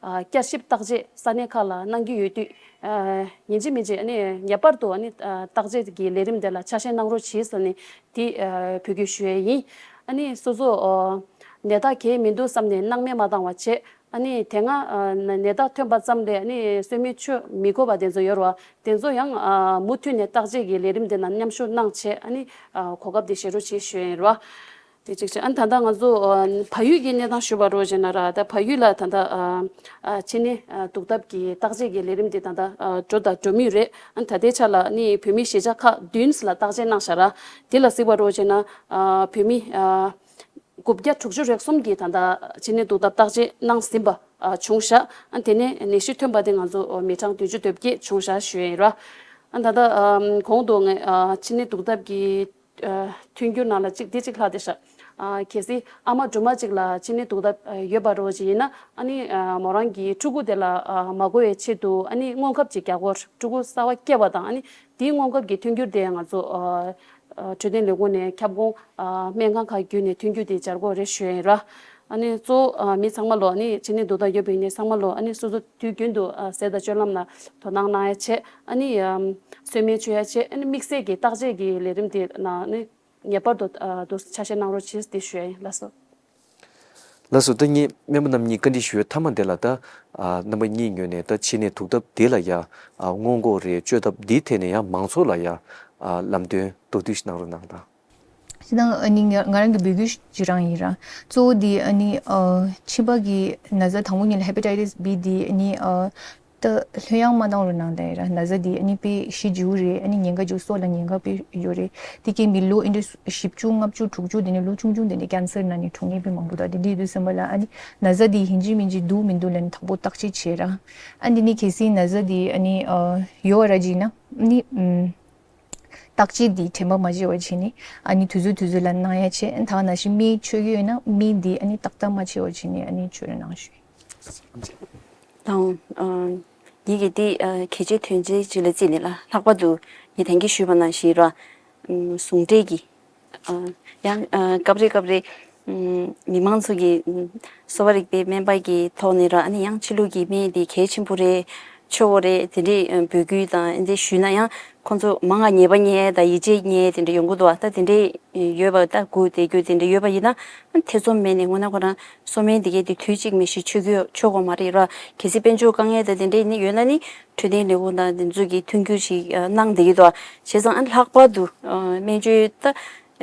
ཨ་བསྐྱར་ཞིབ་བརྟག་དཔྱད་ས་གནས་ཁག་ལ་གནང་གི་ཡོད་དུས། ཨ་ཡིན་གཅིག་མིན་གཅིག་ཨ་ནི་ངེས་པར་དུ་ཨ་ནི་ཨ་བརྟག་དཔྱད་ཀྱི་ལས་རིམ་དེ་ལ་ཆ་ཤས་གནང་རོགས་གྱིས་ཟེར་ནས་དེ་ཨ་འབོད་སྐུལ་ཞུ་ཡས་ཡིན། ཨ་ནི་སོ་སོ་ཨ་ནད་རྟགས་གང་ཡང་མི་འདུག་བསམ་ནས་སྣང་མེད་མ་བཏང་བ་བྱས། ཨ་ནི་དེ་སྔ་ཨ་ནད་རྟགས་ཐོན་པ་ཙམ་ལས་ཨ་ནི་གསོལ་སྨན་མཆོད་མི་དགོས་པ་དེ་ཚོ་ཡོད་རེད་བ། དེ་ཚོ་ཡང་ཨ་མུ་མཐུད་ནས་བརྟག་དཔྱད་ཀྱི་ལས་རིམ་དེ་ནང་མཉམ་ཞུགས་གནང་བྱས། ཨ་ནི་ཨ་གོ་སྐབས་དེ་བཞེས་རོགས་གྱིས་ཞུ་ཡས་ཡིན་རེད་བ། དེ་གཅིག་བྱས། ཨ་ནི་ད་ལྟ་ང་ཚོ་ཨ་བལ་ཡུལ་གྱི་གནས་སྟངས་ཞུ་བ་རོགས་བྱས་ན་ར། ད་བལ་ཡུལ་ལ་ད་ལྟ་ཨ་ཨ་ཕྱི་ནད་ཨ་འདུག་སྟབས་ཀྱི་བརྟག་དཔྱད་ཀྱི་ལས་རིམ་དེ་ད་ལྟ་ཨ་འགྲོ་དང་འགྲོ་མུས་རེད། ཨ་ནི་ད་ལྟའི་ཆ་ལ་ཨ་ནི་བོད་མི་གཞིས་ཆགས་ཁག་བདུན་ལ་བརྟག་དཔྱད་གནང་ཤག་ར། དེ་ལ་གཟིགས་པ་རོགས་བྱས་ན་ཨ་བོད་མི་ཨ་དགུ་བརྒྱ་དྲུག་ཅུ་རེ་གསུམ་གྱིས་ད་ལྟ་ཕྱི་ནད་འདུག་སྟབས་བརྟག་དཔྱད་གནང་ཟིན་པ་ཨ་བྱུང་ཤག་ཨ་དེ་ནས་ནད་གཞི་ཐོན་པ་དེ་ང་ཚོ་མི་གྲངས་བདུན་ཅུ་དོན་བརྒྱད་བྱུང་ཤག་ཞུ་ཡས་ཡིན་ར། ཨ་ད་ལྟ་ཨ་གོང་དུ་ངས་ཨ་ཕྱི་ནད་འདུག་སྟབས་ཀྱི་ཨ་ཐོན་རྒྱུ་ནང་ལ་གཅིག་དེ་གཅིག་ལྷག་བསྡད་ཤག་ཨ་གལ་སྲིད་ཨ་མ་སྒྲོལ་མ་གཅིག་ལ་མཆིན་ནད་དུག་ལྡབ་ཡོད་པ་རོ་ཅིག་ཡིན་ན། ཨ་ནི་མོ་རང་གི་ཕྲུ་གུ་དེ་ལ་མ་འགོ་བའི་ཆེད་དུ་ཨ་ནི་སྔོན་ཁབ་ཅིག་རྒྱག་དགོས། ཕྲུ་གུ་གསར་བ་སྐྱེས་པ་དང་ཨ་ནི་དེའི་སྔོན་ཁབ་ཀྱི་མཐུན་འགྱུར་དེ་ང་ཚོ་འཕྲོད་བསྟེན་ལས་ཁུངས་ནས་ཁྱབ་ཁོངས་སྨན་ཁང་ཁག་བརྒྱུད་ནས་མཐུན་འགྱུར་དེ་སྦྱར་དགོས་རེད་ཞུ་ཡ་ཡིན་ར། ཨ་ནི་གཙོ་བོ་མི་ཚང་མ་ལོ་ཨ་ནི་མཆིན་ནད་དུག་ལྡབ་ཡོད་པའི་ནས་ཚང་མ་ལོ་ཨ་ནི་སོ་སོ་དུས་རྒྱུན་དུ་ཟས་དང་སྤྱོད་ལམ་ལ་དོ་སྣང་གནང་ཡ་བྱས། ཨ་ནི་གསོལ་སྨན་མཆོད་ཡ་བྱས། ཨ་ནི་དམིགས་བསལ་གྱི་བརྟག་དཔྱད་ཀྱི་ལས་རིམ་དེ་ནང་ཨ་ནི་ངེས་པར་དུ་ཨ་དུ་ཆ་ཤས་གནང་རོགས་གྱིས་དེ་ཞུ་ཡ་ཡིན། ལགས་སོ། ལགས་སོ། ད་ངས་སྨན་པ་རྣམ་གཉིས་བཀའ་འདྲི་ཞུ་བའི་མཐའ་མ་དེ་ལ། ད་ཨ་རྣམ་པ་གཉིས་ངོས་ནས་ད་མཆིན་ནད་དུག་ལྡབ་འདི་ལ་ཡ་ཨ་སྔོན་འགོག་རེད། བཅོས་ཐབས་འདིའི་ཐད་ནས་ཡང་མང་ཚོགས་ལ་ཡ་ཨ་ལམ་སྟོན་མདོར་བསྡུས་ཤིག་གནང་རོགས་གནང་དང་། ཅི་དང་ཨ་ནི་ང་ང་རང་གི་འབོད་སྐུལ་ཞིག་རང་ཡིན་ར། གཙོ་བོ་འདི་ཨ་ནི་ཨ་མཆིན་པ་གི་ན་ཚ་དང་པོ་ཉིད་ལ་Hepatitis B འདི་ཨ་ནི་ཨ་ད་ལྷོད་ཡངས་མ་བཏང་རོགས་གནང་ད་ཡིན་ར། ན་ཚ་འདི་ཨ་ནི་དཔེ་ཞི་འཇུག་རེད། ཨ་ནི་ཉེན་ཁ་འཇུག་སྲོག་ལ་ཉེན་ཁ་དཔེ་ཡོད་རེད། དེ་གའི་མི་ལོ་ཨེ་འདྲ་བཞི་བཅུ་ལྔ་བཅུ་དྲུག་ཅུ་དེ་ནས་ལོ་ཆུང་ཆུང་དེ་ནས་cancer ན་ནི་གྲོངས་མཁན་དཔེ་མང་པོ་འདུག་དེ་འདྲ་ཡོད་དུས་ཙམ་པ་ལ་ཨ་ནི་ན་ཚ་འདི་ཡིན་གཅིག་མིན་གཅིག་འདུག་མི་འདུག་ལ་ནི་དང་པོ་བརྟག་དཔྱད་བྱེད་ར། ཨ་འདི་ནི་གལ་སྲིད་ན་ཚ་འདི་ཨ་ནི་ཨ་ཡོད་ར་ཅིག་ན་ཨ་ནི་ཨམ། བརྟག་དཔྱད་འདི་དྲན་པ་མ་བརྗེད་པ་བྱས་ནས་ཨ་ནི་དུས་ཚོད་དུས་ཚོད་ལ་གནང་ཡ་བྱས། ད་ག་ནང་བཞིན་སྨན་མཆོད་ཀྱི་ཡོད་ན་སྨན་འདི་ཨ་ནི་ཏག་ཏག་མ་བརྗེད་པ་བྱས་ནས་ཨ་ནི་མཆོད་རོགས་གནང་ཞུ། དང་། ཨ་ངེད་ཀྱིས་འདི་ཨ་གལ་ཆེ་དོན་ཆེ་ཅིག་ལ་བརྩིས་ནས་ལ། ལྷག་པར་དུ་ངས་ད་གིན་ཞུས་པ་ནང་བཞིན་ར། ཨམ་ཟུང་འབྲེལ་གྱི་ཨ་ཡང་ཨ་སྐབས་རེ་སྐབས་རེ་ཨམ་མི་མང་ཚོ་གིས་ཨམ་གསོ་བ་རིག་པའི་སྨན་པ་གི་ཐོག་ནས་ར། ཨ་ནི་ཡང་ཕྱི་ལུགས་ཀྱི་སྨན་དེ་གལ་ཆེན་པོ་རེད། མཆོད་དགོས་རེད། དེ་འདྲའི་ཨ་འབོད་སྐུལ་དང་དེ་འདྲ་ཞུས་ན་ཡང་ཁོང་ཚོ་མང་ང་ཉེས་པ་རྙེད་དང་ཡིད་ཆེས་རྙེད་དེ་འདྲ་ཡོང་གི་འདུག་བ། ད་དེ་འདྲའི་ཡོད་པ། ད་སྒུག་བསྡད་རྒྱུ་དེ་འདྲ་ཡོད་པ་ཡིན་ན་ཨ་ཐེ་ཚོམ་མེད་ནས་དངོས་གནས་ཁོ་རང་གསོ་སྨན་དེ་གས་དེ་དུས་གཅིག་མི་ཤི་མཆོད་རྒྱུ་མཆོད་དགོས་མ་རེད་ར། གལ་སྲིད་དཔལ་འབྱོར་དཀའ་ངལ་དང་དེ་འདྲའི་ནི་ཡོད་ན་ནི་འཕྲོད་བསྟེན་ལས་ཁུངས་དང་དེ་ཚོ་གིས་མཐུན་འགྱུར་ཞིག་ཨ་གནང་བསྡད་ཀྱི་འདུག་བྱས་ཙང་ཨ་ལྷག་པར་དུ་ཨ་སྨན་བཅོས་ད་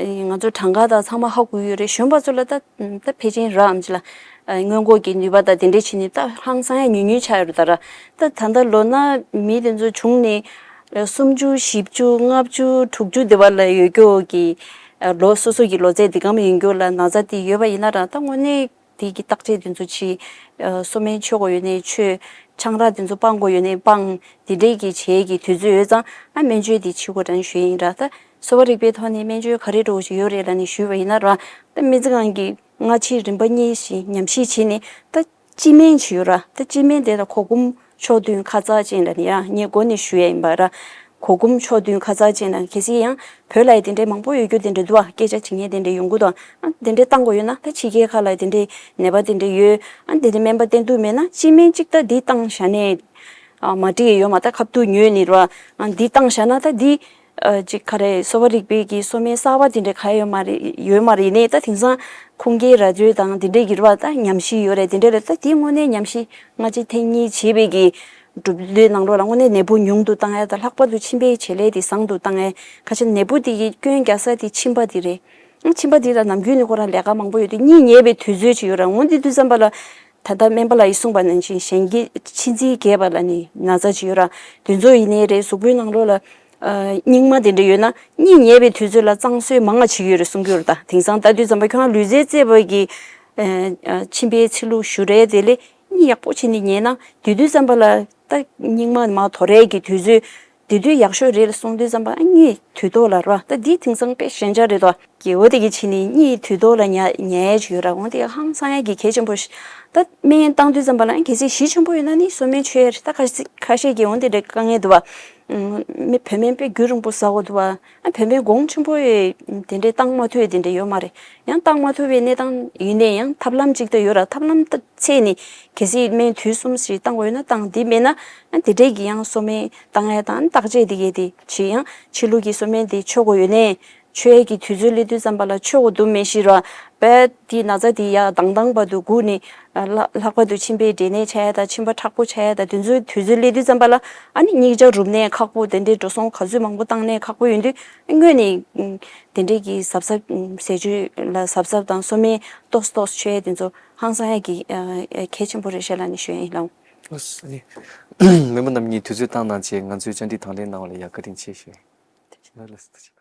ང་ཚོ་གྲངས་ཀ་དང་ཚང་མ་ཧ་གོ་ཡོད་རེད། གཞོན་པ་ཚོ་ལ་ད་ད་ཕལ་ཆེར་རག་གམ་ཅི་ལ་ཨ་སྔོན་འགོག་གི་ནུས་པ་དང་དེ་འདྲའི་ཕྱིན་ནི་ད་ཧང་སང་ཡ་ཉུང་ཉུང་ཆགས་ཡོད་རེད་ད་ར། ད་ད་ལྟ་ལོ་ན་མི་དེ་ཚོ་བྱུང་ནས་ཨ་སུམ་ཅུ་བཞི་བཅུ་ལྔ་བཅུ་དྲུག་ཅུ་དེ་བར་ལ་ཡོད་རྒྱུ་གི་ཨ་ལོ་སོ་སོ་གི་ལོ་ཚད་འདི་གམ་ཡིན་རྒྱུ་ལ་ན་ཚ་དེ་ཡོད་པ་ཡིན་ན་ར། ད་དངོས་གནས་དེ་གི་བརྟག་དཔྱད་དེ་ཚོ་ཅིག་ཨ་གསོ་སྨན་མཆོད་དགོས་ཡོད་ནའི་མཆོད། ཆང་རག་དེ་ཚོ་སྤང་དགོས་ཡོད་ནའི་སྤང་། དེ་འདྲའི་གི་བྱེད་ཀྱི་དུས་ཚོད་ཡོད་ཙང་ཨ་སྨན་བཅོས་དེ་བྱེད་དགོས་དྲན་ཞུ་ཡིན་ར། ད་གསོ་བ་རིག་པའི་ཐོག་ནས་སྨན་བཅོས་ག་རེ་འགྲོ་ཞིག་ཡོད་རེད་ལབ་ནས་ཞུས་པ་ཡིན་ན་ར། ད་སྨན་རྩིས་ཁང་གི་སྔ་ཕྱི་རིམ་པ་གཉིས་ཤིག་ཉམས་ཞིབ་བྱས་ནས་ད་སྤྱི་སྨན་ཅིག་ཡོད་ར། ད་སྤྱི་སྨན་དེ་ལ་གོ་གུམ་ཕྱོགས་བདུན་ཁ་ཚ་ཅན་ལབ་ནས་ཡ་ངས་འགོ་ནས་ཞུ་ཡ་ཡིན་པ་ར། གོ་གུམ་ཕྱོགས་བདུན་ཁ་ཚ་ཅན་ལ། གལ་སྲིད་ཡང་བོད་ལ་ཡི་དེ་འདྲའི་མང་པོ་ཡོད་རྒྱུ་དེ་འདྲ་འདུག་ཨ། སྐད་ཆ་བྱེད་མཁན་དེ་འདྲ་ཡོང་གི་འདུག་ཨ། དེ་འདྲའི་བཏང་དགོས་ཡོད་ན་ད་ཕྱི་རྒྱལ་ཁག་ལ་དེ་འདྲའི་ནད་པ་དེ་འདྲ་ཡོད་ཨ། དེ་འདྲའི་སྨན་པ་བསྟེན་ཐུབ་མེད་ན་སྤྱི་སྨན་གཅིག་ད་འདི་བཏང་བཞག་ནས་ཨ་མ་འགྲིག་ཡོད་མ། ད་ཁ་ཐུག་ཉོས་ནི་ར། ཨ་འདི་བཏང་བཞག་ན་ད་འདི་ཨ་ཅིག་ག་རེ་གསོ་བ་རིག་པའི་གི་གསོ་སྨན་གསར་བ་དེ་འདྲ་ག་ཡོད་མ་རེད། ཡོད་མ་རེད། ཡིན་ནའི་ད་དེང་སང་ཁུངས་སྐྱེལ་ར་ཇོ་དང་དེ་འདྲའི་གི་ར་ད་ཉམས་ཞིབ་ཡོད་རེད། དེ་འདྲ་རེད། ད་དེ་དངོས་གནས་ཉམས་ཞིབ་སྔ་ཕྱི་ཐེངས་གཉིས་བྱས་པའི་གི་གྲུབ་འབྲས་ནང་ལོགས་ལ་དངོས་གནས་ནད་འབུ་ཉུང་དུ་བཏང་ཡ་དང་། ལྷག་པར་དུ་མཆིན་པའི་བྱེད་ལས་དེ་བཟང་དུ་བཏང་ཡ། ཁ་ཆེ་ནད་འབུ་དེ་གི་སྐྱོན་རྒྱག་ས་དེ་མཆིན་པ་དེ་རེད། མཆིན་པ་དེ་ལ་ནམ་རྒྱུན་ནས་ཁོ་རང་ལས་ཀ་མང་པོ་ཡོད་དུས་གཉིད་ཉལ་བའི་དུས་ཚོད་ཅིག་ཡོད་ར། འོ་འདི་དུས་ཙམ་པ་ལ་ད་ལྟ་སྨན་པ་ལགས་ཀྱིས་གསུངས་པ་ནང་བཞིན་གཞན་གྱི་མཆིན་ཚིལ་རྒྱས་པ་ལ་ནི་ན་ཚ་ཅིག་ཡོད་ར། དེ་ཚོ་ཡིན་ནའི་རེད། གཟུགས་པོའི་ནང་ལོགས་ལ་ཨ་སྙིགས་མ་དེ་འདྲ་ཡོད་ན་གཉིད་ཉལ་བའི་དུས་ཚོད་ལ་གཙང་བཟོས་མང་ང་བྱེད་ཀྱི་ཡོད་རེད་གསུང་གི་ཡོད་རེད། ད་དེང་སང་ལྟ་དུས་ཙམ་པ་ཁྱོད་རང་ལུས་རྩལ་རྩེད་པ་གི་ཨ་ཨ་མཆིན་པའི་ཚིལ་ལུ་ཞུ་རེད། དེ་ལས་གཉིད་ཡག་པོ་བྱས་ནས་ཉལ་ན་དེ་དུས་ཙམ་པ་ལ་ད་སྙིགས་མ་མར་དོར་ཡས་ཀྱི་དུས་ཚོད་དེ་དུས་ཡག་ཤོས་རེད་ལ་གསུང་དུས་ཙམ་པ་ཨ་གཉིད་དུས་ཐོག་ལ་ར། ད་འདི་དེང་སང་དཔེ་ཞན་ཆ་རེད་དོ། གི་འོ་དེ་གི་ཕྱི་ནས་གཉིད་དུས་ཐོག་ལ་ཉལ་ཉལ་ཡས་ཅིག་ཡོད་ར། འོ་དེ་ཧང་སང་ཡས་ཀྱི་གལ་ཆེན་པོ་ཞིག་ད་སྨན་བཏང་དུས་ཙམ་པ་ལ་ཨ་གལ་སྲིད་གཞི་ཆེན་པོ་ཡོད་ན་ནི་གསོ་སྨན་མཆོད་ཡས་རེད། ད་ཁ་ཤས་ཁ་ཤས་ཀྱིས་འོ་དེ་འདྲ་དཀའ་ངལ་འདུག་བ། ཨ་མི་བོད་སྨན་དཔེ་རྒྱུན་རིང་པོ་ཟ་དགོས་འདུག་བ། ཨ་བོད་སྨན་གོང་ཆེན་པོ་ཡོད་དེ་འདྲས་བཏང་མ་ཐུབ་ཡས་དེ་འདྲས་ཡོད་མ་རེད། ཡང་བཏང་མ་ཐུབ་པའི་གནས་སྟངས་ཡིན་ནའི་ཡང་ཐབས་ལམ་གཅིག་ད་ཡོད་ར། ཐབས་ལམ་ད་ཚད་ནི་གལ་སྲིད་སྨན་དུས་གསུམ་ཞིག་བཏང་དགོས་ཡོད་ན་བཏང་། དེ་མེད་ན་ཨ་དེ་འདྲས་ཀྱི་ཡང་གསོ་སྨན་བཏང་ཡས་དང་བརྟག་དཔྱད་དེ་གས་དེ་བྱེད། ཡང་ཕྱི་ལུགས་ཀྱི་གསོ་སྨན་དེ་མཆོད་དགོས་ཡོད་ནའི་མཆོད་ཡས་ཀྱི་དུས་ཚོད་སླེབས་དུས་ཙམ་པ་ལ་མཆོད་དགོས་འདུག་མེད་ཤི་ར། བས་དེ་ན་ཚ་དེ་ཡ་དང་དང་བར་དུ་སྒུག་ནས་ལྷག་ལྷག་པར་དུ་མཆིན་པའི་འབྲས་ནད་ཆགས་ཡ་དང་མཆིན་པ་མཁྲེགས་པོ་ཆགས་ཡ་དང་དེ་ཚོའི་དུས་ཚོད་སླེབས་དུས་ཙམ་པ་ལ་ཨ་ནི་སྙིང་རྗེ་རུབ་ནས་ཁག་པོ་དེ་འདྲའི་འགྲོ་སོང་ག་ཚོད་མང་པོ་བཏང་ནས་ཁག་པོ་ཡོང་དུས་སྔོན་ནས་དེ་འདྲའི་གི་གཟབ་གཟབ་ཟས་བཅུད་ལ་གཟབ་གཟབ་དང་གསོ་སྨན་ཏོག་ཙམ་ཏོག་ཙམ་མཆོད་ཡས་དེ་ཚོ་ཧང་སང་ཡས་ཀྱི་གལ་ཆེན་པོ་རེད་ཤག་ལབ་ནས་ཞུ་ཡ་ཡིན་ལགས། ཨོ་ཨ་ནི་མི་མང་རྣམ་གཉིས་དུས་ཚོད་བཏང་གནང་བྱས་ང་ཚོའི་བཅར་འདྲི་དང་ལེན་གནང་བ་ལ་ཡ་བཀའ་དྲིན་ཆེ་ཞུ་ཡ་ཡིན། ལགས་ལགས་སོ། ཐུགས་རྗེ་ཆེ།